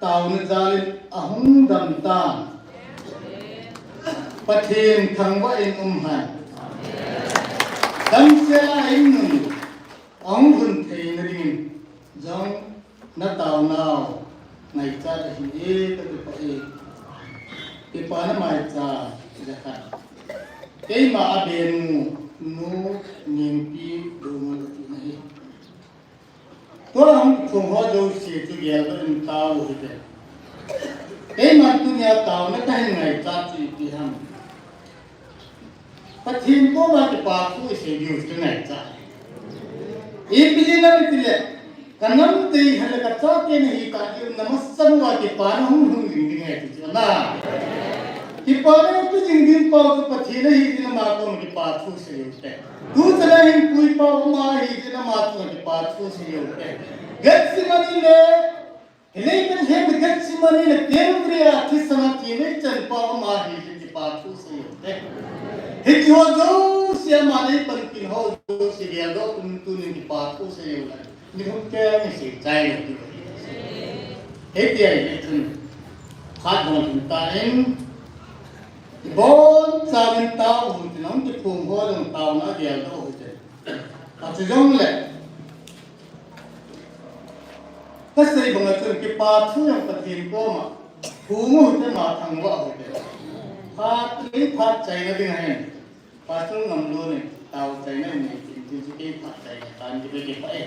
taona jalin ahung dam tan. Pathen thangvah in um hen. Damsel a in nui ahung lhun theina dingin jong nataonau ngaichat ahi e, kati poi. Kipana maicha jakhat. Keima abenu Nu Nengpi Doungel ati nahi. Tua hung kiphong ho jouse chu geldoh in tao hite. Keiman tunia taona kahin ngaichat chu ipi ham. Pathen koma kipa thu isei diu chu ngaichat. Ipi jeh ham itile, kanam tei hale kachate nahi ta diu, namasang uva kipana hung lhung jing ding ahi ti chu na. Kipana tu jing ding pau chu Pathen ahi ti nama koma kipa thu sei u te. Tu chan a hin puipa um ahi ti nama koma kipa thu sei u te. Gethsemane le, hilai Bethlehem Gethsemane le Calvary a thisan a thi nei chanpa um ahi ti kipa thu sei u te. Hiti ho jouse aman eipanpin ho jouse geldoh kum tunin kipa thu sei u le. Ni hum ke ni sei chai le ti. Hiti ahi le chun. Phat bang chun ta in. Ibon chauvin tao hung tin hung kiphong ho jong taona geldoh u te. Achu jongle, kasei banga chun kipa thu jong Pathen koma phong u hite, ama thangvah u hite. Phat, kei phat chaina ding ahin. Pastor Ngamlun in tao chaina nei tin, tin chu kei phat chaina tan ti be kei pha e.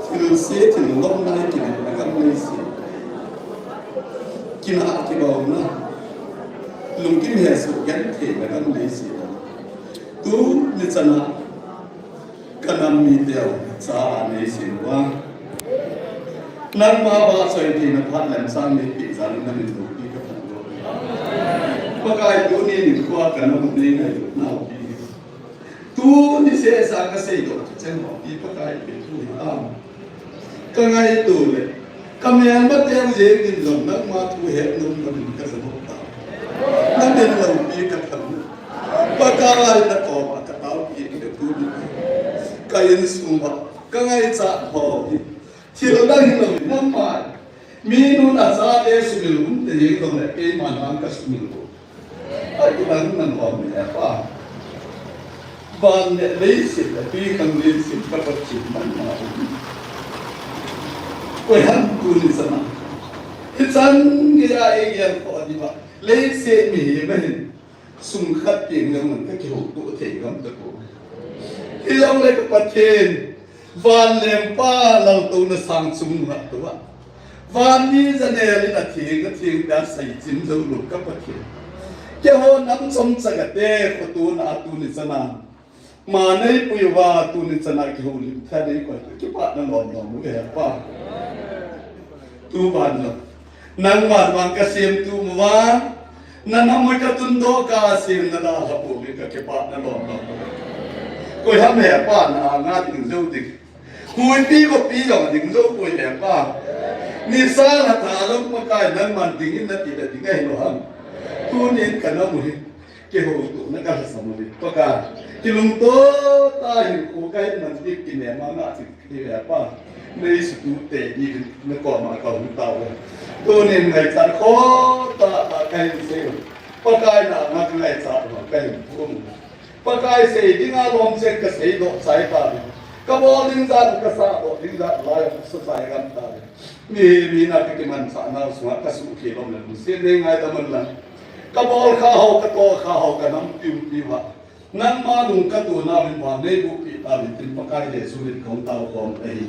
Thil se thil lom nai kile na gam nei se. Kina kibauna. Lungkim hesoh genthei na gam nei se. Tuni chana ka nam miteu cha nei se uva. Nangma vahchoi theina phat lemchang neipe jal in namin loupi ka phalou. Pakai tuni nikhoa ka nam nei ngailutnau pi. Tuni sesa ka seidoh thucheng ho hi Pakai ipi thu hitam. Ka ngaito le, ka melmateu jeng in jong nangma thu het nom namin ka jadoh ta. Namin loupi ka phalou. Pakai nakoma ka taopi in ka tuni. Ka insung uva, ka ngaichat ho hi. Thil dang hilou, nangma. Minun achate sumil um te jeng jongle, keiman vang ka sumil um. Ahi, nang nang om e pa. Van le leiset le twi khang leiset ka Pathen nangma um. Koi ham tuni chana. Hichan geiya eikhoh diuva. Leiset mihem ahin. Sum khat teng jong ka kihoutoh thei ngam tapoi. Hijongle ka Pathen, van lengpa laltouna sang chung ngah tua. Van ni janel in atheng, atheng tia seichim joulou ka Pathen. Keiho nam chomcha kate, khotona a tuni chana. Ma neipui uva tuni chana kihoulim thei neikoi, kipana lom lom uve Pa. Tuban jong. Nangman vang ka semtup uva. Na nam ka tundoh ka semna dalha pou in ka kipana lom lom uve. Koi ham he Pa na anga ding jou ding. Huipi kopi jong ding jou poi he Pa. Nisa la tha jong Pakai nangman ding in nati le ding ahi lou ham. Tunin ka nam u hi. Kihoutohna ka lhasam uve. Pakai, kilungto tah in kho kahin man ding kinem a ngah cheh uve Pa. Neisuhtoh tei dingin nakoma kahung tao uve. Tunin ngaichat kho tah tah kahin sei uve. Pakai na nga ngaichat uva kahin thum uve. Pakai sei dinga lom cheng ka seidoh chai tauve. Ka bol ding jat kasah doh ding jat lai a kasa chai gam tauve. Mi, mi na ka kimanchah nau sunga ka suhkhel lom le lungset nei ngaidam un lang. Ka bol kha ho, ka tol kha ho, ka nam piu piu a. Nangma lung ka tuna uvin vang neibuhpi tauvin tin Pakai Jesu min kong tao khom ahi.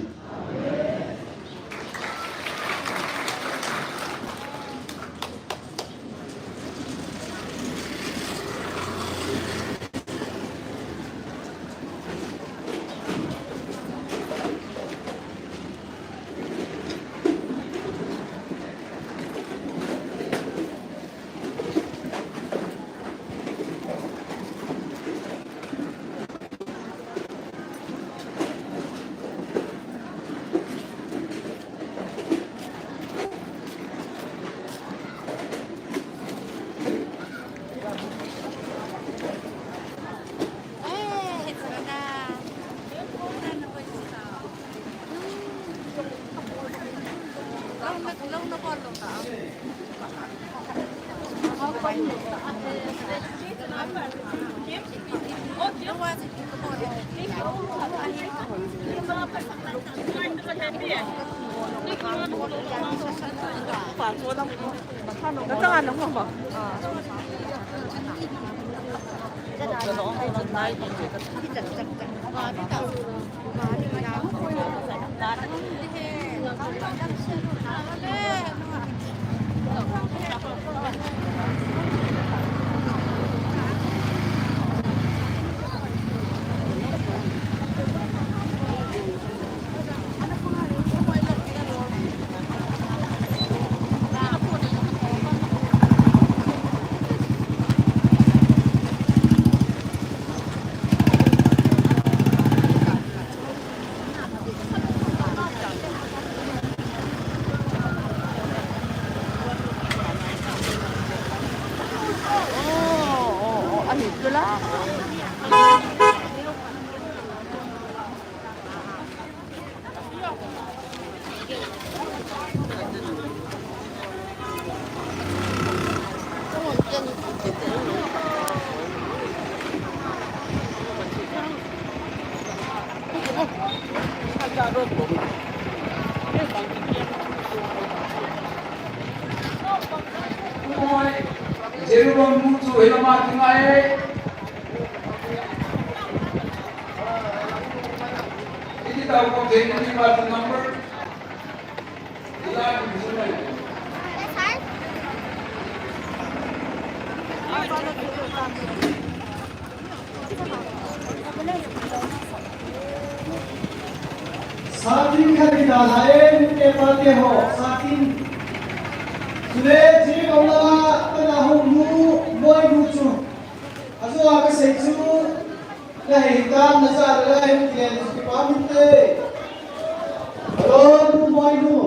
Jerusalem mu chu hilama tingai. Iti ta Number. Satin khat kidalha e, nute pate ho, satin. Chule, chule kaum lama, kana hung nu, Moinu chu. Ajo a kasei chu, nahei hitam, naja le la hin kilen chu kipah inte. Hello, nu Moinu.